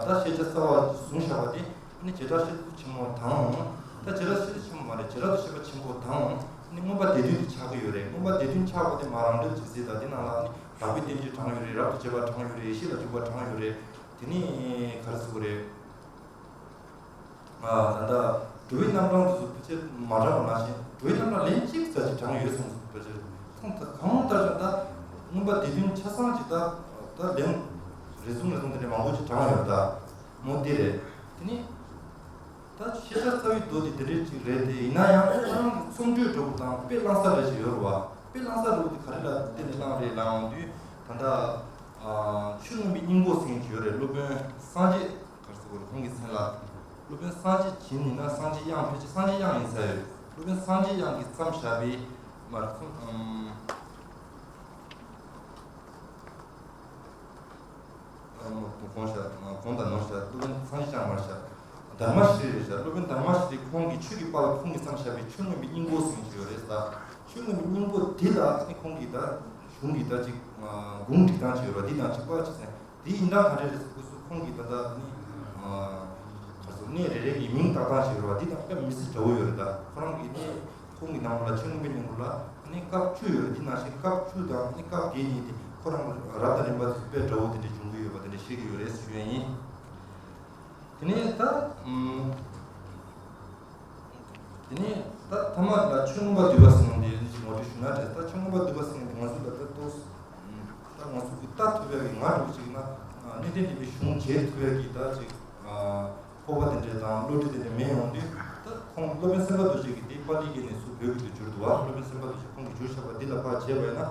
ད་ཤེས་བྱ་རྩ་བ་བཟུང་བཞག་པ་དེ་ནི་བྱེ་བྲག་ཤེས་རབ་ཆེན་པོ་དང་། ད་བྱེ་བྲག་ཤེས་རབ་ཆེན་པོ་མ་རེད། བྱེ་བྲག་ཏུ་བཤད་པ་ཆེན་པོ་དང་ནི་མངོན་པ་སྡེ་བདུན་དེ་ཆགས་ཀྱི་ཡོད་རེད། མངོན་པ་སྡེ་བདུན་ཆགས་པ་དེ་མ་རང་འགྲེལ་གྱི་གཟིགས་དང་དེ་ནང་ལ་ནི་དག་པའི་བསྟན་བཅོས་དྲངས་ཡོད་རེད། རབ་ཏུ་བྱེད་པ་དྲངས་ཡོད་རེད། ཡེ་ཤེས་ལ་འཇུག་པ་དྲངས་ཡོད་རེད། དེ་ནི་ག་རེ་ཟེར་དགོས་རེད། ད་ལྟ་ འགྲོ་བའི་རྣམ་གྲངས་དེ་ཚོ་ཕལ་ཆེར་མ་དྲངས་པ་ནང་བཞིན། འགྲོ་བའི་རྣམ་གྲངས་ལན་གཅིག་ཙམ་ཅིག་དྲངས་ཡོད་གསུངས་སོང་། ཕལ་ཆེར་ཁོང་ད་གང་ལྟར་ཀྱང་ད་མངོན་པ་སྡེ་བདུན་ཆ་ཚང་ཅིག་ད་ད་ལན་རེ་ཟུང་རེ་ཟུང་དེ་འདྲ་མང་པོ་ཅིག་དྲངས་ཡོད། ད་མོ་དེ་རེད། དེ་ནི་ད་ཤེས་བྱ་རྩ་བའི་མདོ་དེ་དེ་འདྲའི་ཅིག་རེད་དེ། ཡིན་ན་ཡང་ཁོ་རང་གི་རྩོམ་འགྲོས་འདྲ་པོ་དང་དཔེ་བླང་ས་རེ་ཅིག་ཡོད་རེད་བ། དཔེ་བླང་ས་འདྲ་པོ་དེ་ག་རེ་ལ་བརྟེན་ནས་བླངས་རེད་ལབ་ཡོང་དུས། ད་ལྟ་ཆོས་མངོན་པའི་སྙིང་པོ་ཟེར་མཁན་ཅིག་ཡོད་རེད། སློབ་དཔོན་སངས་རྒྱས། ག་རེ་ཟེར་དགོས་རེད། ཁོང་གི་མཚན་ལ། སློབ་དཔོན་སངས་རྒྱས་བྱིན་ཡིན་ན་སངས་རྒྱས་དབྱངས། ཕལ་ཆེར་སངས་རྒྱས་དབྱངས་ཡིན་ས་ཡོད། སློབ་དཔོན་སངས་རྒྱས་དབྱངས་ཀྱིས་བརྩམས་བཞག་པའི་མར་ཁོང་། ཨམ། ཨམ། གོང་བཞག་གོང་དང་ནོར་བཞག་སློབ་དཔོན་སངས་རྒྱས་དབྱངས་མར་བཞག་དྷརྨ་ཤྲཱི་རེད་བཞག་སློབ་དཔོན་དྷརྨ་ཤྲཱི་ཁོང་གིས་ཆོས་ཀྱི་དཔལ་ཁོང་གིས་བརྩམས་བཞག་པའི་ཆོས་མངོན་པའི་སྙིང་པོ་ཟེར་མཁན་ཅིག་ཡོད་རེད་ད། ཆོས་མངོན་པའི་སྙིང་པོ་འདི་ལ་ནི་ཁོང་གིས་ད་གཞུང་གི་ད་ཅིག་གུང་སྒྲིག་སྟངས་ཅིག་ཡོད་རེད་བ། འདི་དང་གཅིག་པ་ཅིག་ཟེར། དེ་ཡིན་ད་ག་རེ་རེད་ཟེར་སྐབས་སུ་ཁོང་གིས་ད་ལྟ་ནི། ཨ། ག་རེ་ཟེར། གནས་རེ་རེ་གི་མིང་བཏགས་སྟངས་ཤིག་རེད་བ། འདི་དང་དཔེ་མི་སྲིད་འདྲ་བོ་ཡོད་རེད་ད། ཁོ་རང་གི་གནས་ཁོང་གི་ནང་ལ་ཆོས་མངོན་པའི་སྙིང་པོ་ལ་ནི་སྐབས་བཅུ་ཡོད་རེད། འདི་ནང་བཞིན་སྐབས་བཅུ་དང་ནི་སྐབས་བརྒྱད་གཉིས་དེ་ཁོ་རང་རབ་དང་རིམ་པ་དེ་དཔེ་འདྲ་བོ་དེ་འདྲ་བྱུང་གི་ཡོད་པ་དེ་འདྲ་བཤད་ཀྱི་ཡོད་རེད་ཞུ་ཡ་ཡིན། དེ་ནས་ད། ཨམ། དེ་ནས་ད་ཐ་མ་ལ་ཆོས་མངོན་པ་བསྡུས་པ་ཟེར་ནས་འདི་ངོ་སྤྲོད་ཞུ་ན་དྲན། ད་ཆོས་མངོན་པ་བསྡུས་པ་ཟེར་ནས་འདི་ང་ཚོ་ལ་ད་ཏོག་ཙམ། ད་ང་ཚོ་གི་ལྟ་ཐུབ་ཡག་གི་ང་འདྲ་བོ་ཅིག་ན། གནས་བརྟན་སྡེ་པའི་གཞུང་མཇལ་ཐུབ་ཡག་གི་ད་ཅིག་སྤོབས་པ་དེ་འདྲས་དང་བློ་གྲོས་དེ་འདྲས་མེད་ཡོང་དུས། ད་ཁོང་སློབ་དཔོན་སེམས་དཔའ་རྡོ་རྗེ་གིས་འདི་པཱ་ལི་སྐད་ནས་ཚུར་བོད་སྐད་དུ་བསྒྱུར་འདུག་བ། སློབ་དཔོན་སེམས་དཔའ་རྡོ་རྗེ་ཁོང་གིས་བསྒྱུར་བཞག་པ་འདི་ལ་ཕར་མཇལ་བ་ཡིན་ན།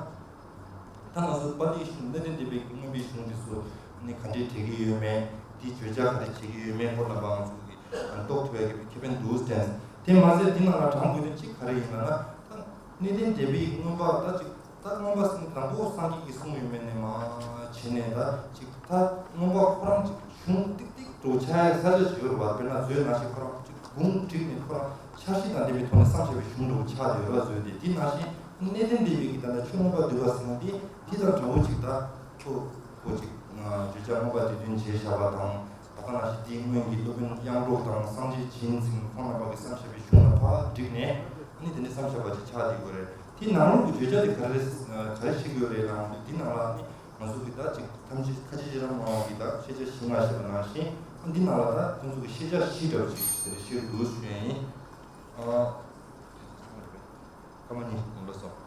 ད་ང་ཚོ་པཱ་ལིའི་གཞུང་། གནས་བརྟན་སྡེ་པའི་མངོན་པའི་གཞུང་འདི་ཚོ་ནི་ག་འདྲས་འགྲེལ་གྱི་ཡོད་མེད། འདི་བརྗོད་བྱ་ག་རེ་བྱེད་ཀྱི་ཡོད་མེད་སྐོར་ལ་མར་ང་ཚོ་གིས་རྟོགས་ཐུབ་ཡག་གི་ཁེ་ཕན་འདུག་དྲན། དེ་མ་ཟད་འདི་ནང་ལ་དྲངས་དགོས་དོན་གཅིག་ག་རེ་ཡིན་ལབ་ན། ད་གནས་བརྟན་སྡེ་པའི་མངོན་པ་ད་ཅིག་ད་མངོན་པ་ཟེར་ནས་དང་པོ་སངས་རྒྱས་ཀྱིས་གསུངས་ཡོད་མེད་ནས་མར་བྱས་ནས། ད་ཅིག་ད་མངོན་པ་ཁོ་རང་ཅིག་གཞུང་ཏིག་ཏིག་འདྲ་བོ་ཆགས་ཡག་ས་ཆ་ཅིག་ཡོད་རེད་བ། དཔེར་ན་མཛོད་ནང་བཞིན་ཁོ་རང་ཅིག་གུང་བསྒྲིགས་ནས་ཁོ་རང་འཆར་གཞི་དང་ལྡན་པའི་ཐོག་ནས་བརྩམས་བཞག་པའི་གཞུང་འདྲ་བོ་ཆགས་ཡོད་རེད་བ། མཛོད་དེ། དེ་ནང་བཞིན་གནས་བརྟན་སྡེ་པའི་གི་ད་ལྟ་ཆོས་མངོན་པ་བསྡུས་པ་ཟེར་ན་འདི་འདི་དང་འདྲ་བོ་ཅིག་ད་ཁོ་ཁོ་ཅིག་བརྗོད་བྱ་མངོན་པ་སྡེ་བདུན་མཇལ་བཞག་པ་དང་། ད་ག་ནང་བཞིན་དེའི་སྔོན་གྱི་སློབ་དཔོན་དབྱངས་སྒྲོགས་དང་སངས་རྒྱས་བྱིན་ཟེར་ཁོང་རྣམ་པ་གིས་བརྩམས་བཞག་པའི་གཞུང་ལ་ཕར་བསྒྲིགས་ནས་ཨ་ནི་དེ་འདྲ་བརྩམས་བཞག་པ་ཅིག་ཆགས་བསྡད་ཡོད་རེད། དེའི་ནང་ལོགས་ཀྱི་བརྗོད་བྱ་དེ་ག་རེ་ག་རེ་བཤད་ཀྱི་ཡོད་རེད་ལབ་ན། འདི་ནང་ལ་ནི་ང་ཚོ་གི་ད་ཅིག་ཐམས་ཅད་ཁ་ཆེ་རྗེ་རབ་སྨྲ་བ་གི་ད་ཤེས་བྱ་བཞི་ལྔ་བཤད་པ་ནང་བཞིན། འདི་ནང་ལ་ད་ཁོང་ཚོ་གི་ཤེས་བྱ་བཞི་འདྲ་བོ་ཅིག་དེ་འདྲ་བཤད་ཀྱི་འདུག་ཞུ་ཡ་ཡིན། ཨ། སྐར་མ་གཉིས་ལ་སོང་།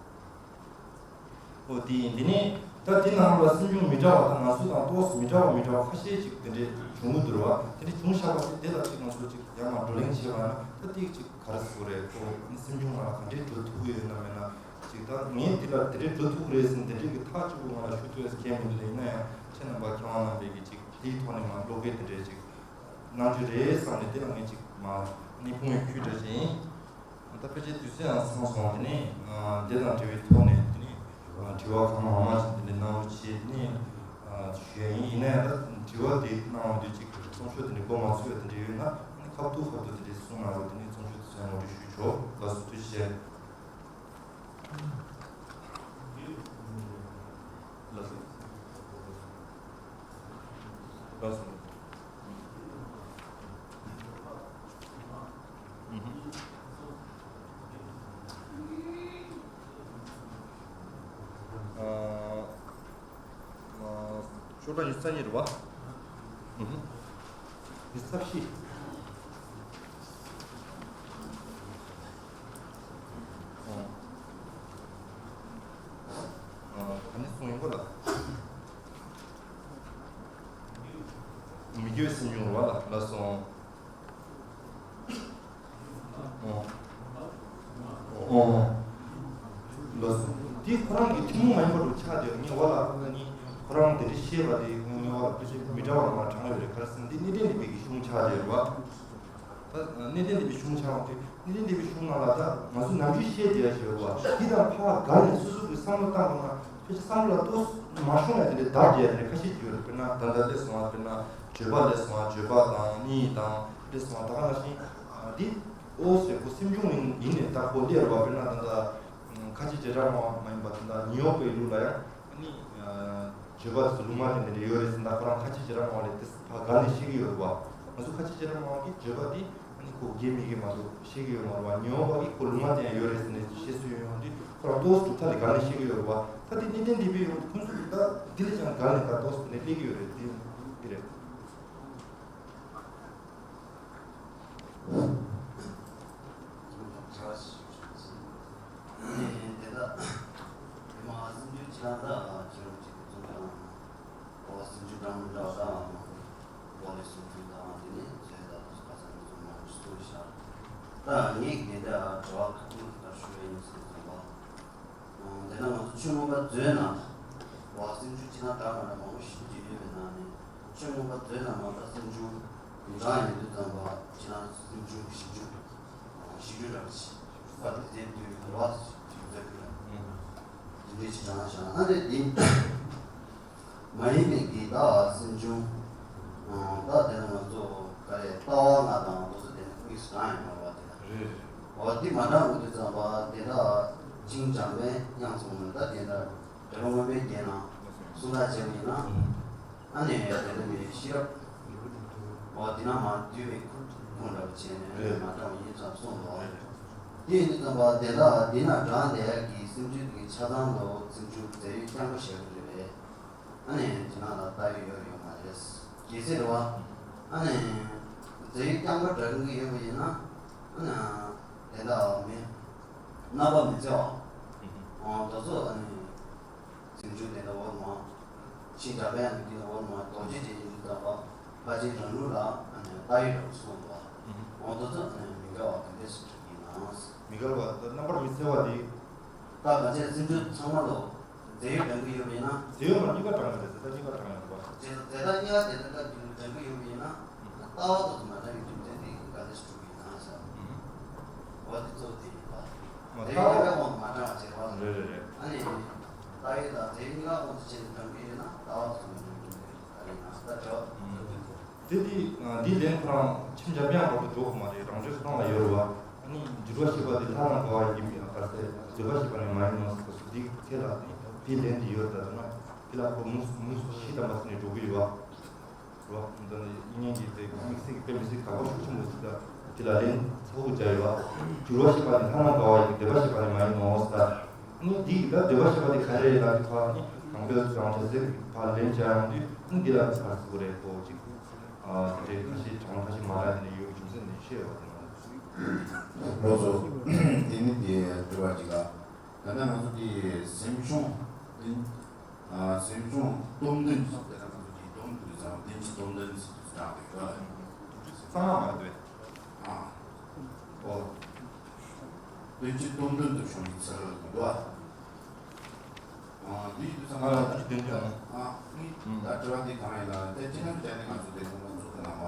ཨོ་དེ་ཡིན། འདི་ནས་ད་དེ་ནང་ལ་སེམས་བྱུང་མི་འདྲ་བ་དང་ང་ཚོ་དང་ཏོག་ཙམ་མི་འདྲ་བ་མི་འདྲ་བ་ཁ་ཤས་ཅིག་དེ་འདྲས་བྱུང་གི་འདུག་ར་བ། དེ་འདྲས་བྱུང་བཞག་པ་དེ་དེ་ལ་ཅིག་ང་ཚོ་ཅིག་ཡར་མར་བགྲོ་གླེང་བྱས་པ་ན། ད་ཏིག་ཅིག་ག་རེ་ཟེར་དགོས་རེད། ཁོ་སེམས་བྱུང་ལ་ག་འདྲས་འགྲོ་ཐུབ་ཀྱི་ཡོད་ན་མེད་ན། ཅིག་ད་ངས་འདི་ལ་དེ་འདྲས་འགྲོ་ཐུབ་ཀྱི་རེད་ཟེར་ནས་དེ་འདྲས་ཀྱི་ཐག་གཅོད་པོ་ང་ལ་ཞུ་ཐུབ་ཡས་མཁན་མི་འདུག་ཡིན་ན་ཡང་ཁྱེད་རྣམ་པ་མཁས་དབང་རྣམ་པས་ཀྱི་ཅིག་དེའི་ཐོག་ནས་མར་བློ་འགེལ་དེ་འདྲས་ཅིག་གནང་རྒྱུ་རེད་བསམ་ནས། དེ་ལ་ངས་ཅིག་མར་ནི་ཕུང་བའི་ཁུལ་འདྲ་ཞིག་ཡིན། ད་ཕལ་ཆེར་དུས་ཚོད་ཡང་ཚང་སོང་། དེ་ནས་ཨ་འདི་དང་འབྲེལ་བའི་ཐོག་ནས་དེ་ནས་ཨ་དྲི་བ་གང་མང་མང་ཞིག་དེ་འདྲ་གནང་རོགས་བྱེད། དེ་ནས་ཨ་ཞུ་ཡ་ཡིན། ཡིན་ན་ཡང་ད་དྲི་བ་དེ་གནང་བ་དུས་ཅིག་རྩོམ་ཤོག་དེ་འདྲ་མགོ་མ་ཚོས་པ་དེ་འདྲ་ཡོད་ན། ཨ་ནི་ཁ་ཐུག་ཁ་ཐུག་དེ་འདྲ་གསུང་གནང་རོགས། དེ་ནས་རྩོམ་ཤོག་དེ་ཚོ་ཡང་ངོ་སྤྲོད་ཞུས་ཆོག་ལགས་སོ། ཐུགས་རྗེ་ཆེ། ལགས་སོ། ལགས་སོ། ཨ། ཨ། ཤོག་གྲངས་ཉི་ཤུ་རྩ་གཉིས་རེད་བ། ཨུ་ཧུ། ཉི་ཤུ་རྩ་བཞི། ཨོ། ཨ། ག་ནས་གསུངས་ཡིན་པ་ལ། མི་དགེ་བའི་སེམས་བྱུང་རེད་བ་ལ། ལགས་སོ། ཨོ། ཨོ། ལགས་སོ། དེ་ཁོ་རང་གི་ཐུན་མོང་མ་ཡིན་པ་རུ་ཆགས་བསྡད་ཡོད། ངས་བ་ལ་ནི་ཁོ་རང་དེ་འདྲ་བཤད་པ་དེ་ངས་བ་ལ་ཕལ་ཆེར་མི་འདྲ་བ་མ་དྲངས་ཡོད་རེད། ག་རེ་ཟེར་ན་འདི་གནས་བརྟན་སྡེ་པའི་གི་གཞུང་ཆགས་བསྡད་ཡོད་རེད་བ། ད་གནས་བརྟན་སྡེ་པའི་གཞུང་ཆགས་པ་དེ། གནས་བརྟན་སྡེ་པའི་གཞུང་ནང་ལ་ད་ང་ཚོ་ནམ་རྒྱུན་བཤད་བསྡད་ཡ་ཞིག་ཡོད་བ། འདི་དང་ཕར་བརྒལ་ནས་སོ་སོ་གི་བསམ་བློ་བཏང་དགོས་ན། ཕལ་ཆེར་བསམ་བློ་ལ་ལྟོས་མ་ཤོང་ཡ་དེ་འདྲའི་བརྡ་སྤྲད་ཡ་དེ་འདྲ་ཁ་ཤས་ཅིག་ཡོད་རེད། དཔེར་ན་ད་ལྟ་སླེབས་སོང་བ། དཔེར་ན་བརྗོད་པ་སླེབས་སོང་བ། བརྗོད་པ་དང་གཉིས་དང་སླེབས་སོང་བ། ད་ག་ནང་བཞིན་འདི་ཨོ་ཟེར་ཁོ་སེམས་བྱུང་ཡིན་ཡིན་ནས་ད་ཁོ་སླེབས་རེད་བ། དཔེར་ན་ད་ལྟ་ཁ་ཆེ་བྱེ་བྲག་སྨྲ་བ་མ་ཡིན་པ་ད་ལྟ་ཉི་འོག་པའི་ལུགས་ལ་ཡང་ཨ་ནི་བརྗོད་པ་དེ་ཚོ་ལུང་མ་བསྟན་དེ་འདྲ་ཡོད་རེད་ཟེར། ད་ཁོ་རང་ཁ་ཆེ་བྱེ་བྲག་སྨྲ་བ་ལས་དེ་ཕར་བརྒལ་ནས་བཤད་ཀྱི་ཡོད་རེད་བ། ང་ཚོ་ཁ་ཆེ་བྱེ་བྲག་སྨྲ་བ་གིས་བརྗོད་པ་འདི་ཨ་ནི་ཁོ་དགེ་མི་དགེ་མ་གཏོགས་བཤད་ཀྱི་ཡོད་མ་རེད་བ། ཉི་འོག་པ་གིས་ཁོ་ལུང་མ་བསྟན་ཡ་ཡོད་རེད་ཟེར་ནས་བཤད་སྲོལ་ཡོད་ཡོང་དུས། ཁོ་རང་ཏོག་ཙམ་གྲུབ་མཐའ་ལས་བརྒལ་ནས་བཤད་ཀྱི་ཡོད་རེད་བ། ད་དེ་གནས་བརྟན་སྡེ་པའི་ཡོང་དུས་ཁོང་ཚོ་གིས་ད་འདི་ལས་ཀྱང་བརྒལ་ནས་ད་ཏོག་ཙམ་དེ་ནས་སླེབས་ཀྱི་ཡོད་རེད། དེ་འདི་རེད། ད་ངས་འདི་འདྲ་དྲི་བ་ཁག་ཅིག་ལྟར་ཞུ་ཡ་ཡིན་ཟེར་ཙམ་པ། དེ་ན་ང་ཚོ་ཆོས་མངོན་པ་མཛོད་ནང་བ་སེམས་བྱུང་ཅི་ན་འདྲ་མ་འདྲ་མང་པོ་ཞིག་ཡོད་པའི་ནང་ནས། ཆོས་མངོན་པ་མཛོད་ནང་མ་ད་སེམས་བྱུང་འབྲིང་ཡིན་དུས་ཙམ་པ་ཅི་ན་སེམས་བྱུང་ཞིབ་འཇུག་ཞིབ་འཇུག་འདྲ་པོ་ཞིག་པ་དེ་དེ་དུས་རེ་བ་ཞིག་མཛད་དགོས་ལ། འདི་འདྲའི་ཅིག་དྲངས་བཞག་ན་རེད་འདི། མ་ཡིན་པའི་གི་ད་སེམས་བྱུང་། ད་དེ་ནི་ང་ཚོ་ག་རེ་ལྟ་བ་ལྔ་དང་དེ་ཚོ་དེ་ནི་དམིགས་སུ་བཏང་ཡང་མ་རེད་པ་དེ། རེད་རེད། འོ་དེ་མ་འདྲ་བོ་དེ་ཙམ་པ་དེ་འདྲ་ཅིང་འཇམ་པའི་དབྱངས་གསུངས་ནས་ད་དེ་འདྲ་དེ་རུ་མངོན་པའི་རྒྱན་ནང་གསུང་ད་བྱས་པ་ཡིན་ན། ཨ་ནི་དེ་འདྲ་མི་ཤེས་རབ། འོ་དེ་ན་མ་འདུས་པའི་ཁུངས་ཁུངས་འདྲ་བོ་བྱས་ནས་རེད། མ་འདྲ་བ་ཡིན་ཙམ་གསུངས་འདུག་དེ་ཡིན་དུས་ཙམ་པ་དེ་འདྲ་དེ་ན་དྲངས་དེ་གི་སེམས་བྱུང་གི་ཆ་ཚང་དུ་སེམས་བྱུང་རྫས་ཡོད་རྐྱང་པ་བཞག་གི་རེད་པས། ཨ་ནི་དེ་ནང་ལ་ལྟ་ཡོད་ཡོད་ཡོད་མ་རེད། གལ་སྲིད་རེད་བ། ཨ་ནི་རྫས་ཡོད་རྐྱང་པ་འདྲ་གི་ཡོད་པ་ཡིན་ན། ཨ་ནི་དེ་འདྲ་མིན། རྣམ་པ་མི་བརྩི་བ། ཨང་དེ་ཚོ་ཨ་ནི་སེམས་བྱུང་དེ་འདྲ་འོར་མ། ཕྱིན་དྲ་བའི་ཡང་དེ་འདྲ་འོར་མ་རྡོ་རྗེ་ཅན་ཡིན་དུས་ཙམ་པ། ཕལ་ཆེར་རང་ལུགས་ལ་ཨ་ནི་ལྟ་ཡོད་འདྲ་པོ་གསུངས་འདུག་ཨང་དེ་ཚོ་ཨ་ནི་མི་འགལ་བ་ག་འདྲས་སུ་གྲུབ་ཡིན་ནའང་། མི་འགལ་བ་དང་རྣམ་པར་མི་འཚེ་བ་དེ། ད་ག་ཚད་སེམས་བྱུང་ཚང་མ་ལོ། རྫས་ཡོད་འདྲ་གི་ཡོད་པ་ཡིན་ན། རྫས་ཡོད་མ་གཉིས་ཀ་དྲངས་ཡོད་རེད། རྫས་ད་གཉིས་ཀ་དྲངས་ཡོད་རེད་པ། རྫས་རྫས་ད་གཉིས་ཀ་དེ་ལྟར་ཀ་འདྲ་གི་ཡོད་པ་ཡིན་ན། ལྟ་བ་དང་མ་འདྲ་བའི་རྒྱུ་མཚན་དེ་ག་འདྲ་ཞིག་གྲུབ་ཡིན་ན་ཟེར། འོ་དེ་གཙོ་བོ་དེ་ཡིན་པ། མ་རྫས་ཡོད་ཀ་དབང་དུ་མ་བྱས་པ། རེད་རེད་རེད། ཨ་ནི། ལྟ་བའི་དང་རྫས་གཉིས་ཀ་དབང་དུ་བྱས་ནས་འདྲ་གི་ཡོད་ན་ལྟ་བ་དང་མ་འདྲ་གི་ཡོད་རེད། ད་ཡིན་ན་ད་འདྲ་བ། དེ་དེ་འདིའི་ལན་ཁོ་རང་ཁྱིམ་འཇམ་དབྱངས་བར་དུ་འགྲོ་གི་མ་རེད། རང་ཆོས་སུ་གཏོང་ལ་ཡོད་རེད་བ། ཨ་ནི་འགྱུར་བ་ཞེས་པ་དེ་ལྷ་རྣམས་དགའ་བ་ཡིན་པའི་ཨ་གར་སའི་བཟོད་པ་ཞེས་པ་ནི་མ་ཡིན་ནོ་ཟེར་བ་སོགས་འདི་ཐད་ལ་ནི་དེའི་ལན་དེ་ཡོད་ད་དེ་ན་དེ་ལ་ཁོ་མུ་མུ་ཤི་དམ་པ་ཟེར་ནས་འགྲོ་གི་ཡོད་བ། རེད་བ། འདི་ནི་དབྱིག་གཉེན་གྱི་དེ་དམིགས་བསལ་གྱི་དཔེ་མི་སྲིད་དགའ་པོ་ཤུགས་ཆེན་པོ་ཞིག་ད་དེ་ལ་ལན་ཚ་པོ་བརྒྱབ་ཡོད་བ། འགྱུར་བ་ཞེས་པ་ནི་ལྷ་རྣམས་དགའ་བ་ཡིན་པའི་བཟོད་པ་ཞེས་པ་ནི་མ་ཡིན་ནོ་ཟེར། ནི་འདི་ཡི་ད་བཟོད་པ་ཞེས་པ་དེ་ག་རེ་ལབ་ཀྱི་ཕར་ནི་གང་འདོད་རང་བྱ་ཟེར་ཕར་ལན་བྱ་ཡོང་དུས་ནི་འདི་ལ་ཕར་ཟེར་དགོས་རེད་ཁོ་ཅིག་ཨ་དེ་ཁ་ཤས་གྲངས་ཁ་ཤས་མ་ལ་དེ་ནས་ཡོད་རྒྱུ་མཚན་ནི་ཤེས་ཡོད་པ་དེ་ནང་། ལགས་སོ། དེ་ནི་དེ་དྲི་བ་ཅིག་ལ། ད་ལྟ་ང་ཚོ་དེ་སེམས་བྱུང་དེ་ཨ་སེམས་བྱུང་སྟོབས་ལྡན་ཟེར་ད་ལྟ་ང་ཚོ་དེ་སྟོབས་ལྡན་ཟེར་བདེན་བཞི་སྟོབས་ལྡན་ཟེར་དུ་བགྲངས་པའི་སྐབས་ལ། གཙང་མ་མ་རེད་དེ། ཨ། ཨོ། དོན་གྱི་སྟོབས་ལྡན་དུ་བྱུང་བའི་ཚུལ་ལ་གོ་བ། ཨ་འདི་ཡིན་དུས་ཙམ་པ་ལ་དོན་གྱི་སྟོབས་ལྡན། ཨ་ནི་ད་དྲི་བ་འདི་གང་ཡིན་ལ་དེ་ཅི་ནམ་བྱས་ནས་ང་ཚོ་དེ་ཁོང་ཚོ་གི་ནང་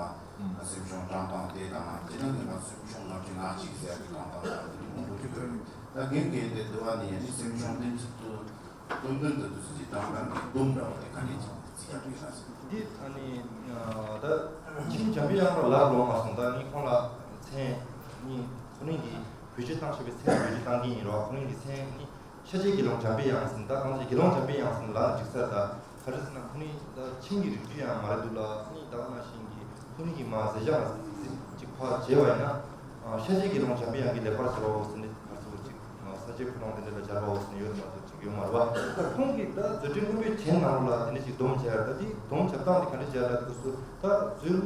བ་སེམས་བྱུང་དྲང་གཏམ་དེ་དང་ཅི་ནམ་གྱི་ང་ཚོ་སེམས་བྱུང་ལྔ་བཅུ་ང་གཅིག་ཟེར་གྱི་དྲང་གཏམ་དང་དེ་མང་པོ་ཞིག་ཡོད་རེད། ད་རྒན་གྱིས་དེ་དུ་བ་ནི་ཡང་ནི་སེམས་བྱུང་བདེན་ཚིག་ཏུ། སྟོབས་ལྡན་དུ་དུས་སུ་ཅི་དྲང་གཏམ་གྱི་སྡོམ་འདྲ་བ་དེ་ག་ནས་ཅི་ནས་རྩིས་རྒྱག་དགོས་ན་ཟེར། འདི་ཨ་ནི་ད་ཁྱིམ་འཇམ་པའི་དབྱངས་ལ་ལབ་ལོང་མ་སོང་། ད་ནི་ཁོང་ལ་མཚན་ནི་ཁོ་རང་གི་བེད་སྤྱོད་བཏང་ཤེས་པའི་མཚན་བེད་སྤྱོད་བཏང་གི་ཡིན་རོགས། ཁོ་རང་གི་མཚན་ནི་ཤཱཀྱའི་དགེ་སློང་འཇམ་པའི་དབྱངས་ཟེར། ད་གང་ཅི་དགེ་སློང་འཇམ་པའི་དབྱངས་ཟེར་ལ་འགྲིག་ས་ད་ག་རེ་ཟེར་ན་ཁོ་རང་ད་ཁྱིམ་གྱི་རིགས་རྒྱུད་ཡང་མ་རེད་འདུག་ལ་ནི་ད་ག་ནང་བཞིན་གྱི་ཁོ་རང་གི་མ་ཟེར་བྱ་མ་ཟེར་ཅིག་ཕར་བྱས་པ་ཡིན་ན་ཤཱཀྱའི་དགེ་སློང་འཇམ་པའི་དབྱངས་ཀྱི་ལེགས་པར་བྱས་པའོ་ཟེར་ནི་ཕར་ཚུར་ཅིག་ས་བཅད་ཁོ་རང་དེ་འདྲ་ལ་སྦྱར་བའོ་ཟེར་ནས་ཡོད་མ་གཏོགས་ཅིག་ཡོད་མ་རེད་བ། ད་ཁོང་གིས་ད་བརྗོད་བྲལ་མངོན་པའི་རྒྱན་ནང་ལ་དེ་འདྲ་ཅིག་སྡོམ་བྱས་ཡོད་རེད། ད་དེ་སྡོམ་བྱེད་སྟངས་དེ་ག་འདྲ་བྱས་ཡོད་རེད་ཟེར་དུས་སུ་ད་མཛོད་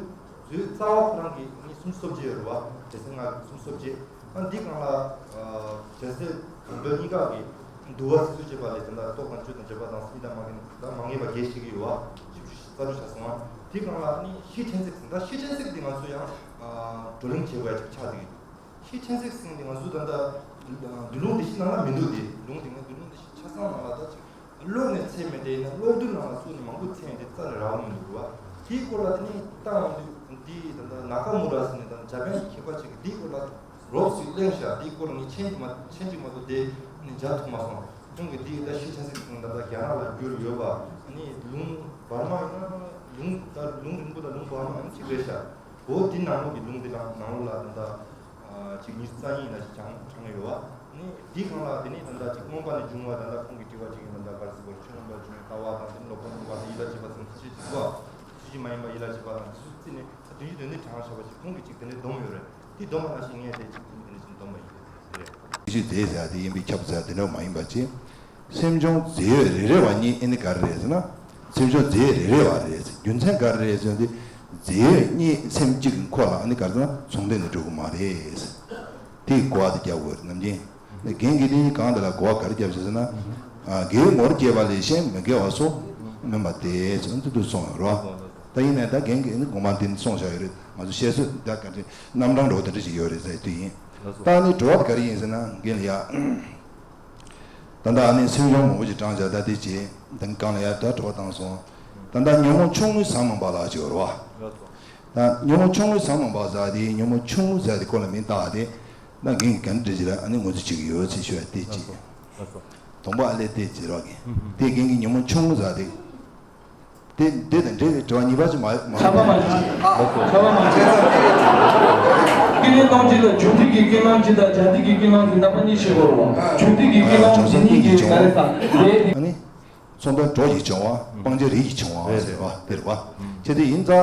མཛོད་རྩ་བ་ཁོ་རང་གི་ནི་སུམ་ཅུ་སོ་བརྒྱད་ཡོད་རེད་བ། སྡེ་ཚན་ལྔ་གི་སུམ་ཅུ་སོ་བརྒྱད། ཨ་འདི་སྒང་ལ་ཨ་བྱང་སེམས་གང་འདོད་གཉིས་ཀ་གི་འདུལ་བ་ཚིགས་སུ་བཅད་པ་ལས་དེ་འདྲ་རྟོག་དང་སྤྱོད་དང་བརྗོད་པ་དང་སྲིད་དང་མ་ངེས་པ་བརྒྱད་བཤད་ཀྱི་ཡོད་བ། བཞི་བཅུ་རྩ་དྲུག་བྱས་སོང་བ། དེ་སྒང་ལ་ནི་ཤེས་ཕྲན་ཚེགས་ཟེར། ད་ཤེས་ཕྲན་ཚེགས་འདི་ང་ཚོ་ཡང་ཨ་བགྲོ་གླེང་བྱེད་དགོས་ཡ་ཅིག་ཆགས་བསྡད་ཀྱི་འདུག་ཤེས་ཕྲན་ཚེགས་ཟེར་མཁན་དེ་ང་ཚོ་ད་ལྟ་འདུལ་ལུགས་འདི་ཤེས་ནང་ལ་མི་འདུག་དེ་ལུང་དེ་ང་འདུལ་ལུང་འདི་ཤེས་ཆ་ཚང་ནང་ལ་ད་ཅིག་ཀློག་ནས་ཚད་མེད་དེ་ཡིན་ན་ཀློག་འདོན་ནང་ལ་བཙུགས་ནས་མང་པོ་ཚད་ཡིན་དེ་རྩ་ནས་རག་མི་འདུག་བ། དེའི་སྐོར་ལ་དེ་ནས་ལྟ་འོང་དུས་འདི་ད་ལྟ་ནཱ་ཀ་མུ་ར་ཟེར་ནས་ད་འཇར་པན་གྱི་མཁས་པ་ཅིག་གིས་དེའི་སྐོར་ལ་རོབ་ཅིག་གླེང་བཞག་དེའི་སྐོར་ལ་ངས་མཆན་དེ་མ་མཆན་ཅིག་མ་གཏོགས་དེ་ནས་མཇལ་ཐུབ་མ་སོང་། ཁོང་གིས་དེ་ད་ཤེས་ཆ་ཚིག་ད་ལྟ་རྒྱ་ནག་ལ་བསྒྱུར་ཡོད་པ་ནི་ལུང་བར་མ་ཡིན་ན་ལུང་ད་ལུང་རིང་པོ་དང་ལུང་བར་མ་ཡང་གཅིག་རེད་ཤག་འོ་དེ་ནང་ལོགས་ཀྱི་ལུང་དེ་ལ་ནང་ལོགས་ལ་ད་ལྟ་ཅིག་ཉི་ཤུ་རྩ་གཉིས་ན་ཞིག་བྱང་བྱང་ཡོད་བ། ནི་དེའི་སྒང་ལ་དེ་ནི་ད་ལྟ་ཅིག་མངོན་པ་ནས་འབྱུང་བ་ད་ལྟ་ཁོང་གིས་དྲི་བ་ཅིག་ཡིན་ད་ལྟ་ག་རེ་ཟེར་དགོས་རེད། ཆོས་མངོན་པར་འབྱུང་བའི་ལྟ་བ་དང་དེ་ནི་ལོག་པར་སྨྲ་བ་དང་ཡིད་ལ་བྱེད་པ་ཚང་ཐུགས་རྗེ་ཆེན་པོ་ཐུགས་རྗེ་མ་ཡིན་པ་ཡིད་ལ་བྱེད་པ་དང་དེ་ཚོ་རྩིས་ནས་དོན་གྱི་དོན་དེ་དྲངས་བཞག་པ་ཞིག་ཁོང་གིས་ཅིག་དེ་འདྲའི་སྡོམ་ཡོད་རེད། དེ་སྡོམ་པ་ནང་བཞིན་ངས་དེ་ཅིག་དེ་འདྲ་ཅིག་སྡོམ་པ་ཡིན་རེད། ཤེས་རྫས་ཟེར་ཡ་དེ་ཡིན་པས་ཁྱབ་ཟེར་ཡ་དེ་འདྲ་མ་ཡིན་པ་བྱས། སེམས་བྱུང་རྫས་ཡོད་རེ་རེ་བ་གཉིས་ཨེ་ནི་ག་རེ་རེད་ཟེར་ན། སེམས་བྱུང་རྫས་རེ་རེ་བ་རེད་ཟེར། རྒྱུ་མཚན་ག་རེ་རེད་ཟེར་ན། དེ་རྫས་ཡོད་གཉིས་སེམས་གཅིག་གི་འཁོར་ལ་ཨེ་ནི་ག་རེ་ཟེར་ན་མཚུངས་ལྡན་དུ་འགྲོ་གི་མ་རེད་ཟེར། དེའི་གོ་བ་དེ་རྒྱབ་དགོས་རེད་ནམ་རྒྱུན། རྒན་གྱིས་དེ་གང་དེ་ལ་གོ་བ་ག་རེ་རྒྱབ་ཤེས་ཟེར་ན། ཨ་འགལ་ངོར་སྐྱེས་པ་ལས་གཞན་མི་འགལ་བ་སོགས་མིན་པ་སྟེ་ཟེར་འདི་འདུག་གསུངས་ཡོད་རེད་བ། ད་ཡིན་ནའི་ད་རྒན་གྱིས་ནི་དགོངས་པ་འདི་ནི་གསུངས་བཞག་ཡོད་རེད། ང་ཚོ་བཤད་སྲོལ་ད་ག་འདྲ་རྣམ་གྲངས་འགྲོ་དེ་འདྲ་ཞིག་ཡོད་རེད་ཟེར་དུས་ཡིན། ད་ནི་དྲི་བ་དེ་ག་རེ་ཡིན་ཟེར་ན་རྒན་ལགས་ཡ། ད་ལྟ་ཨ་ནི་སེམས་བྱུང་མང་པོ་ཞིག་དྲངས་བྱ་ད་དེ་བྱས་དེ་གང་ལ་ཡ་ད་དྲི་བ་བཏང་སོང་། ད་ལྟ་ཉོན་མོངས་ཆུང་ངུའི་ཟ་མ་འབག་ལ་ཅིག་ཡོད་རེད་བ། ད་ཉོན་མོངས་ཆུང་ངུའི་ཟ་མ་འབག་ཟ་དེ་ཉོན་མོངས་ཆུང་ངུ་ཟ་དེ་ཁོ་ལ་མིང་བཏགས་དེ། ད་རྒན་གྱི་གན་འདྲི་ཅིག་ལ་ཨ་ནི་ངོས་འཛིན་བྱེད་ཀྱི་ཡོད་ཚེ་ཞུ་བ་དེ་ཅིག་དང་པོ་ཨ་ལས་དེ་ཅིག་རོགས་གྱིས། དེ་རྒན་གྱི་ཉོན་མོངས་ཆུང་ངུ་ཟ་དེ། དེ་འདི་དང་འབྲེལ་བའི་དྲི་བ་གཉིས་པ་ཅིག་མ་མ། ཁྱབ་པ་མ་བྱེད། ཁྱབ་པ་མ་བྱེད། ཀུན་ནས་སྟོང་གཅིག་ལ་འཇུག་ལྡོག་གི་ཀུན་སློང་གཅིག་དང་བྱང་སྡོག་གི་ཀུན་སློང་གཅིག་རྣམ་པ་གཉིས་ཤེས་དགོས་རེད་བ། འཇུག་ལྡོག་གི་ཀུན་སློང་འདི་གཉིས་ཀྱི་ག་རེ་དང་ལས་དེ། ཨ་ནི། ཚོགས་འདུ་གྲོགས་ཀྱིས་བྱུང་བ་སྤང་བྱ་རིགས་ཀྱིས་བྱུང་བ་ཟེར་བ་དེ་རེད་བ། བྱས་ཏེ་ཡིན་ཙང་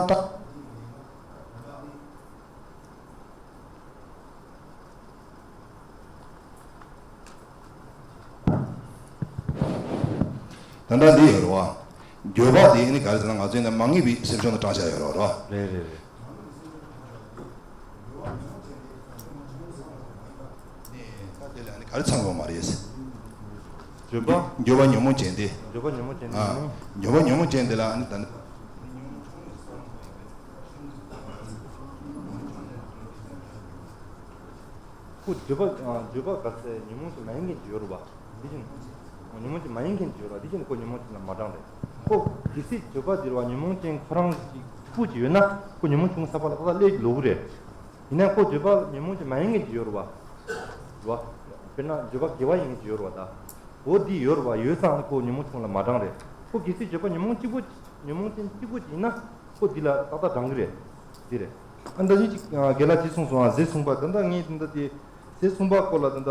ད། ད་ལྟ་འདི་ཡོད་རེད་བ། འགྱོད་པ་འདི་ནི་ག་རེ་ཟེར་ན་ང་ཚོའི་ནི་མ་ངེས་པའི་སེམས་བྱུང་དུ་དྲངས་བྱ་ཡོད་རེད་བ། རེད་རེད་རེད། ད་དེ་ལ་ནི་ག་རེ་ཚང་དགོས་མ་རེད། འགྱོད་པ། འགྱོད་པ་ཉོན་མོངས་ཅན་ཏེ། འགྱོད་པ་ཉོན་མོངས་ཅན་ཏེ། ཨ། ཉོན་མོངས། འགྱོད་པ་ཉོན་མོངས་ཅན་དེ་ལ་ནི་ད་ནི། ཁོ་འགྱོད་པ། འགྱོད་པ་ག་ཚད་ཉོན་མོངས་ཅན་མ་ཡིན་མཁན་ཅིག་ཡོད་རེད་བ། འདི་བཞིན། ཉོན་མོངས་ཅན་མ་ཡིན་མཁན་ཅིག་ཡོད་རེད་བ། འདི་བཞིན་ཁོ་ཉོན་མོངས་ཅན་ལ་མ་གྲངས་རེད། ཁོ་གལ་སྲིད་འགྱོད་པ་འདི་རེད་བ་ཉོན་མོངས་ཅན་ཁོ་རང་གཅིག་པུ་ཅིག་ཡོད་ན་ཁོ་ཉོན་མོངས་ཆུང་ས་པ་ལ་ཏག་ཏག་སླེབས་ཀྱི་ལོག་གི་རེད། ཡིན་ན་ཁོ་འགྱོད་པ་ཉོན་མོངས་ཅན་མ་ཡིན་མཁན་ཅིག་ཡོད་རེད་བ། རེད་བ། དཔེར་ན་འགྱོད་པ་དགེ་བ་ཡིན་མཁན་ཅིག་ཡོད་རེད་བ་ད། འོ་འདི་ཡོད་རེད་བ། ཡོད་ཙང་ཁོ་ཉོན་མོངས་ཆུང་ལ་མ་གྲངས་རེད། ཁོ་གལ་སྲིད་འགྱོད་པ་ཉོན་མོངས་གཅིག་པུ། ཉོན་མོངས་ཅན་གཅིག་པུ་ཅིག་ཡིན་ན། ཁོ་འདི་ལ་ཏག་ཏག་གྲངས་ཀྱི་རེད། འདི་རེད། ཨ་ད་ཅི་ཅིག་རྒན་ལགས་ཅིག་གསུངས་སོང་ཨ་ཟས་མཚུངས་པ་ད་ལྟ་ངས་ད་ལྟ་དེ། ཟས་མཚུངས་པ་སྐོར་ལ་ད་ལྟ།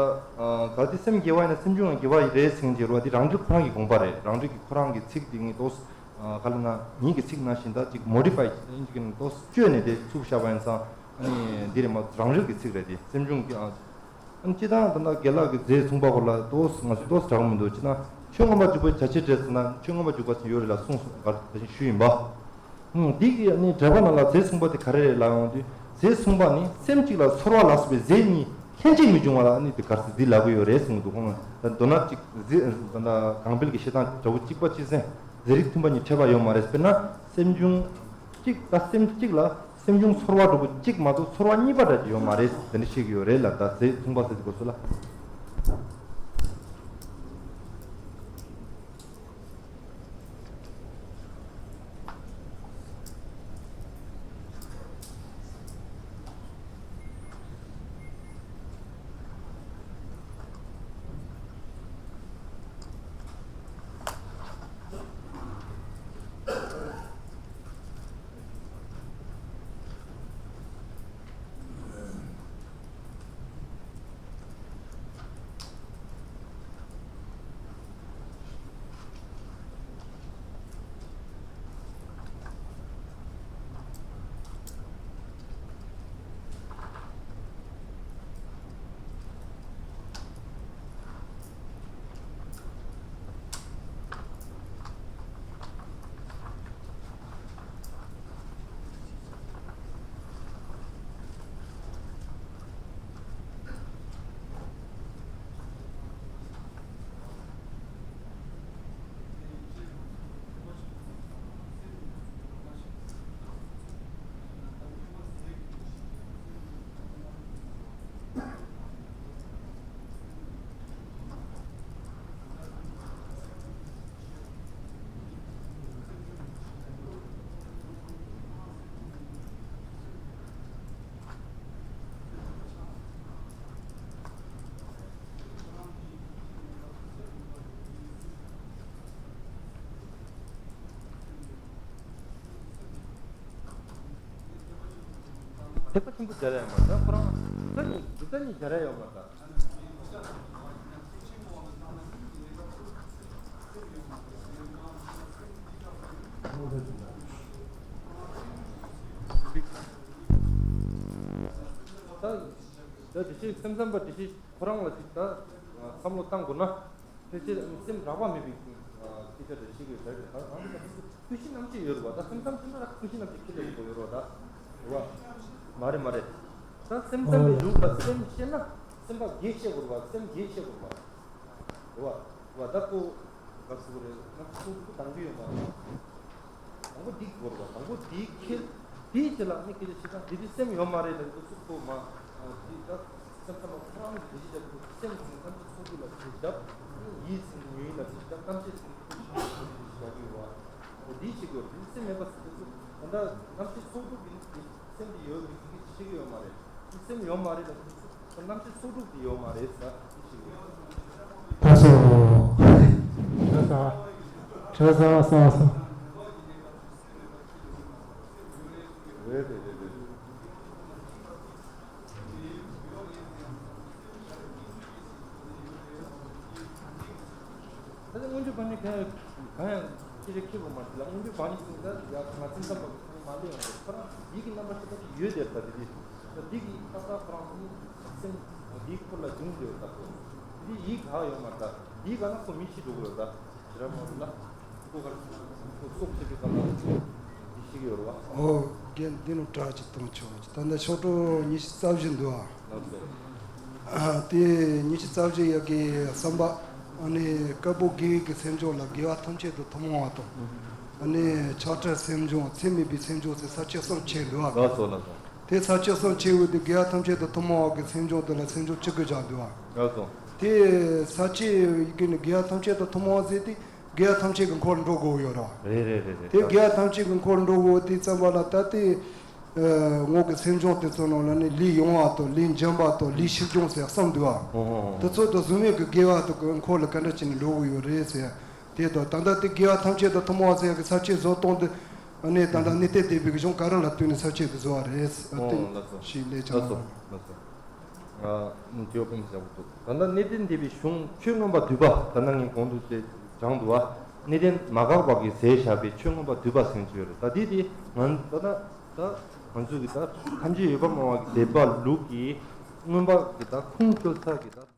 གལ་ཏེ་སེམས་དགེ་བ་ཡིན་ན་སེམས་བྱུང་ཡང་དགེ་བ་རེད་ཟེར་མཁན་ཅིག་ཡོད་རེད་བ། འདི་རང་རྒྱུད་ཁོ་རང་གི་དགོངས་པ་རེད། རང་རྒྱུད་ཀྱི་ཁོ་རང་གི་ཚིག་འདི་ངས་ཏོག་ཙམ། ག་ལ་ན་ངེད་ཀྱི་ཚིག་ནང་བཞིན་ད་ཅིག་མོ་ཌི་ཕའི་ཅིག་ཏོག་ཙམ་བཅོས་ནས་དེ་ཚུགས་བཞག་པ་ཡིན་ཙང་། ཨ་ནི་འདི་རེད་མ་རང་རྒྱུད་ཀྱི་ཚིག་རེད་དེ་སེམས་བྱུང་གི་ཨ། སྤྱིར་བཏང་ད་ལྟ་རྒན་ལགས་ཀྱིས་ཟས་མཚུངས་པ་སྐོར་ལ་ཏོག་ཙམ་ང་ཚོ་ཏོག་ཙམ་དྲག་པོ་མི་འདུག་སྤྱིར་བཏང་ཆོས་མངོན་པ་འཇུག་པའི་བྱ་བྱེད་འབྲེལ་ཟེར་ན་ཆོས་མངོན་པ་འཇུག་པ་ཅིག་ཡོད་རེད་ལ་གསུངས་སོང་ག་ད་ཅིག་ཞུས་ཡིན་པ། འདི་གི་ནི་འགྲེལ་པ་ནང་ལ་ཟས་མཚུངས་པ་དེ་ག་རེ་རེད་ལབ་ཡོང་དུས་ཟས་མཚུངས་པ་ནི་སེམས་གཅིག་ལ་ཚོར་བ་ལ་སོགས་པའི་ཟས་གཉིས་ལྷན་ཅིག་མི་འབྱུང་བ་ལ་ནི་དེ་ག་རེ་ཟེར་འདི་ལབ་ཀྱི་ཡོད་རེད་གསུངས་འདུག་ཁོང་ད་མདོར་ན་གཅིག་ཟས་ད་ལྟ་གང་འབུལ་གྱི་བཤད་སྟངས་འདྲ་བོ་གཅིག་པ་གཅིག་ཟས་རིགས་མཐུན་པ་གཉིས་འཕྲད་པ་ཡོད་མ་རེད། དཔེར་ན་སེམས་བྱུང་གཅིག་ད་སེམས་གཅིག་ལ། སེམས་བྱུང་ཚོར་བ་འདྲ་པོ་གཅིག་མ་གཏོགས་ཚོར་བ་གཉིས་པ་འདྲ་ཅིག་ཡོད་མ་རེད་དེ་འདྲ་བཤད་ཀྱི་ཡོད་རེད་ལ་ད་ཟས་མཚུངས་པ་ཟེར་དུས་སྐབས་སུ་ལ། ཐེག་པ་ཆེན་པོ་སྦྱར་ཡ་མ་རེད། ཁོ་རང་སྡུག་བསྔལ་གཉིས་སྡུག་བསྔལ་གཉིས་སྦྱར་ཡ་ཡོད་མ་རེད། ད་ད་དེ་བཞིན་སེམས་ཙམ་པ་དེ་བཞིན་ཁོ་རང་ལ་ཅིག་ད་བསམ་བློ་བཏང་དགོས་ན། ཕལ་ཆེར་སེམས་རགས་པ་མེད་པའི་སྐད་ཆ་རེ་བཤད་ཀྱི་ཡོད་ཟེར་གྱི་ད་རང་གི་ཀུན་གཞི་རྣམ་དཔྱོད་ཡོད་རེད་བ། ད་སེམས་ཙམ་ཟེར་ན་ར་ཀུན་གཞི་རྣམ་དཔྱོད་ཁྱེར་ལས་ཡོད་རེད་བ་ད། རེད་བ། མ་རེད་མ་རེད། ད་སེམས་ཙམ་པའི་ལུགས་ལ་སེམས་ཤེས་ན་སེམས་པ་བརྒྱད་ཤེས་དགོས་རེད་བ། སེམས་བརྒྱད་ཤེས་དགོས་རེད་བ། རེད་བ། རེད་བ། ད་ཁོ་ག་ཟེར་དགོས་རེད་ན་ཁོ་ཁོ་དང་པོ་ཡོད་མ་རེད། དང་པོ་འདི་དགོས་རེད་བ། དང་པོ་འདི་ཁྱེར་འདིའི་རྗེས་ལ་ནི་སྐད་ཆ་བཤད་སྟངས་འདི་འདི་སེམས་ཡོད་མ་རེད་ལབ་ཀྱི་འདུག་ཁོ་མ་འདི་ད། སེམས་ཙམ་པ་ཁོ་རང་གི་བདེ་སྐྱིད་རྒྱབ་ཏུ་སེམས་ཟིན་ཐམས་ཅད་ཚོགས་སྡུད་ལ་བྱེད་རྒྱབ། ཡིད་ཟིན་ཉོན་ལ་བྱེད་རྒྱབ། རྣམ་ཤེས་ཟིན་ཐུགས་ཤིང་ལ་བྱེད་རྒྱབ་ཡོད་པ། འོ་འདི་ཞིག་ཡོད། འདི་སེམས་མེད་པ་ཟེར་དུས་ད་ལྟ་རྣམ་ཤེས་ཚོགས་སྡུད་ཀྱི་སེམས་འདི་ཡོད་ཀྱི་ཅིག་ཤེས་ཀྱི་ཡོད་མ་རེད། འདི་སེམས་ཡོད་མ་རེད་ལ་འདི་རྣམ་ཤེས་ཚོགས་སྡུད་ཀྱི་ཡོད་མ་རེད་ཟེར་འདི་ཞིག་ཡོད། ད་སོ། ཁྲ་ས་ཁྲ་ས་ས་ས། རེད་རེད་རེད་རེད། ད་ལྟ་སྔོན་འཇུག་བར་ནི་གང་ཡང་གང་ཡང་ཅི་རིགས་ཁྱེད་པོ་མ་ཤི་ལ། སྔོན་འཇུག་བར་ནི་ཟིན་ད་ཡ་ང་ཚིག་ཙམ་པ་གི་ཚང་མ་ལེན་ཡོང་དུས་ཁོ་རང་ཡིད་ཀྱི་རྣམ་པ་ཤེས་པ་ཅིག་ཡོད་དེ། ད་དེ་དུས་ད་འདི་གི་ཏག་ཏག་ཁོ་རང་ནི་སེམས་འདིའི་ཁུར་ལ་འབྱུང་དེ་ད་ཁོ་འདི་ཡིད་ག་ཡོད་མ་ད་འདི་ག་ན་ཁོ་མི་ཤི་འགྲོ་གི་ཡོད་ད། ཞེ་དྲག་མ་རེད་ལ། ཁོ་གར་ཁོ་སོགས་བྱེད་པའི་སྐབས་ལ་འདི་ཤི་གི་ཡོད་རེད་བ། ཨོ་རྒན་འདི་ནི་དྲག་ཅིག་གཏོང་ཆོག་ད་ལྟ་ཤོག་གྲངས་ཉི་ཤུ་རྩ་བཞི་འདུག་ཨ། ལགས་སོ། དེ་ཉི་ཤུ་རྩ་བཞི་ཡ་གི་བསམ་པ། ཨ་ནི་བཀའ་པོད་དགེ་བའི་གི་སེམས་བྱུང་ལ་དགེ་བ་ཐམས་ཅད་དུ་ཐུན་མོང་བ་དང་། ཨ་ནི་ཆགས་བྲལ་སེམས་བྱུང་ཚད་མེད་པའི་སེམས་བྱུང་ཟེར་ས་བཅད་གསུམ་ཕྱེ་འདུག་ཨ། ལགས་སོ་ལགས་སོ། དེ་ས་བཅད་གསུམ་ཕྱེ་བའི་དེ་དགེ་བ་ཐམས་ཅད་དུ་ཐུན་མོང་བ་གི་སེམས་བྱུང་དེ་ལ་སེམས་བྱུང་བཅུ་དགུ་བཞག་འདུག་ཨ། ལགས་སོ། དེ་ས་བཅད་ཡི་གེ་ནི་དགེ་བ་ཐམས་ཅད་དུ་ཐུན་མོང་བ་ཟེར་དེ་དགེ་བ་ཐམས་ཅད་ཀྱི་འཁོར་འགྲོ་དགོས་ཡོད་ར། རེད་རེད་རེད་རེད། དེ་དགེ་བ་ཐམས་ཅད་ཀྱི་འཁོར་འགྲོ་དགོས་དེ་ཙམ་པ་ལ་ད་དེ། ངོ་གི་སེམས་བྱུང་དེ་ཚོ་ནང་ལ་ནི་ལས་ཡོང་བ་དང་ལས་འཇམ་པ་དང་ལས་ཞིབ་སྦྱོང་ཟེར་གསུམ་འདུག་ཨ། ཨོ་ཨོ་ཨོ། དེ་ཚོ་དང་གཟུགས་མེད་ཀྱི་དགེ་བ་དང་གི་འཁོར་ལ་ག་འདྲ་བྱས་ནས་འགྲོ་དགོས་ཡོད་རེད་ཟེར། དེ་དང་ད་ལྟ་དེ་དགེ་བ་ཐམས་ཅད་དུ་ཐུན་མོང་བ་ཟེར་ཡ་གི་ས་བཅད་བཟོ་སྟངས་འདི་ཨ་ནི་ད་ལྟ་གནས་བརྟན་སྡེ་པའི་གཞུང་ག་རེ་ལ་བསྟུན་ནས་ས་བཅད་དེ་བཟོ་བ་རེད། ཨ་ཨོ་བསྟུན་ལགས་སོ། ཞིག་ལས་ལགས་ཀྱང་སོ་ལགས་སོ། ཨ་ཇོ་ཕུན་ཞབས་ཏོག་ད་ལྟ་གནས་བརྟན་སྡེ་པའི་གཞུང་ཆོས་མངོན་པ་བསྡུས་པ་ད་ལྟ་ངས་གོང་དུ་དེ་དྲངས་འདུག་བ། གནས་བརྟན་མ་འགགས་པ་གིས་མཛད་བཞག་པའི་ཆོས་མངོན་པ་བསྡུས་པ་ཟེར་གྱི་ཡོད་རེད། ད་འདི་དེ་ང་ད་ལྟ་ད་ང་ཚོས་གི་ད་ཐམས་ཅད་ཡོད་པར་སྨྲ་བ་གི་སྡེ་པ་ལུགས་ཀྱི་མངོན་པ་གི་ད་ཁུངས་བཅོལ་ས་གི་ད།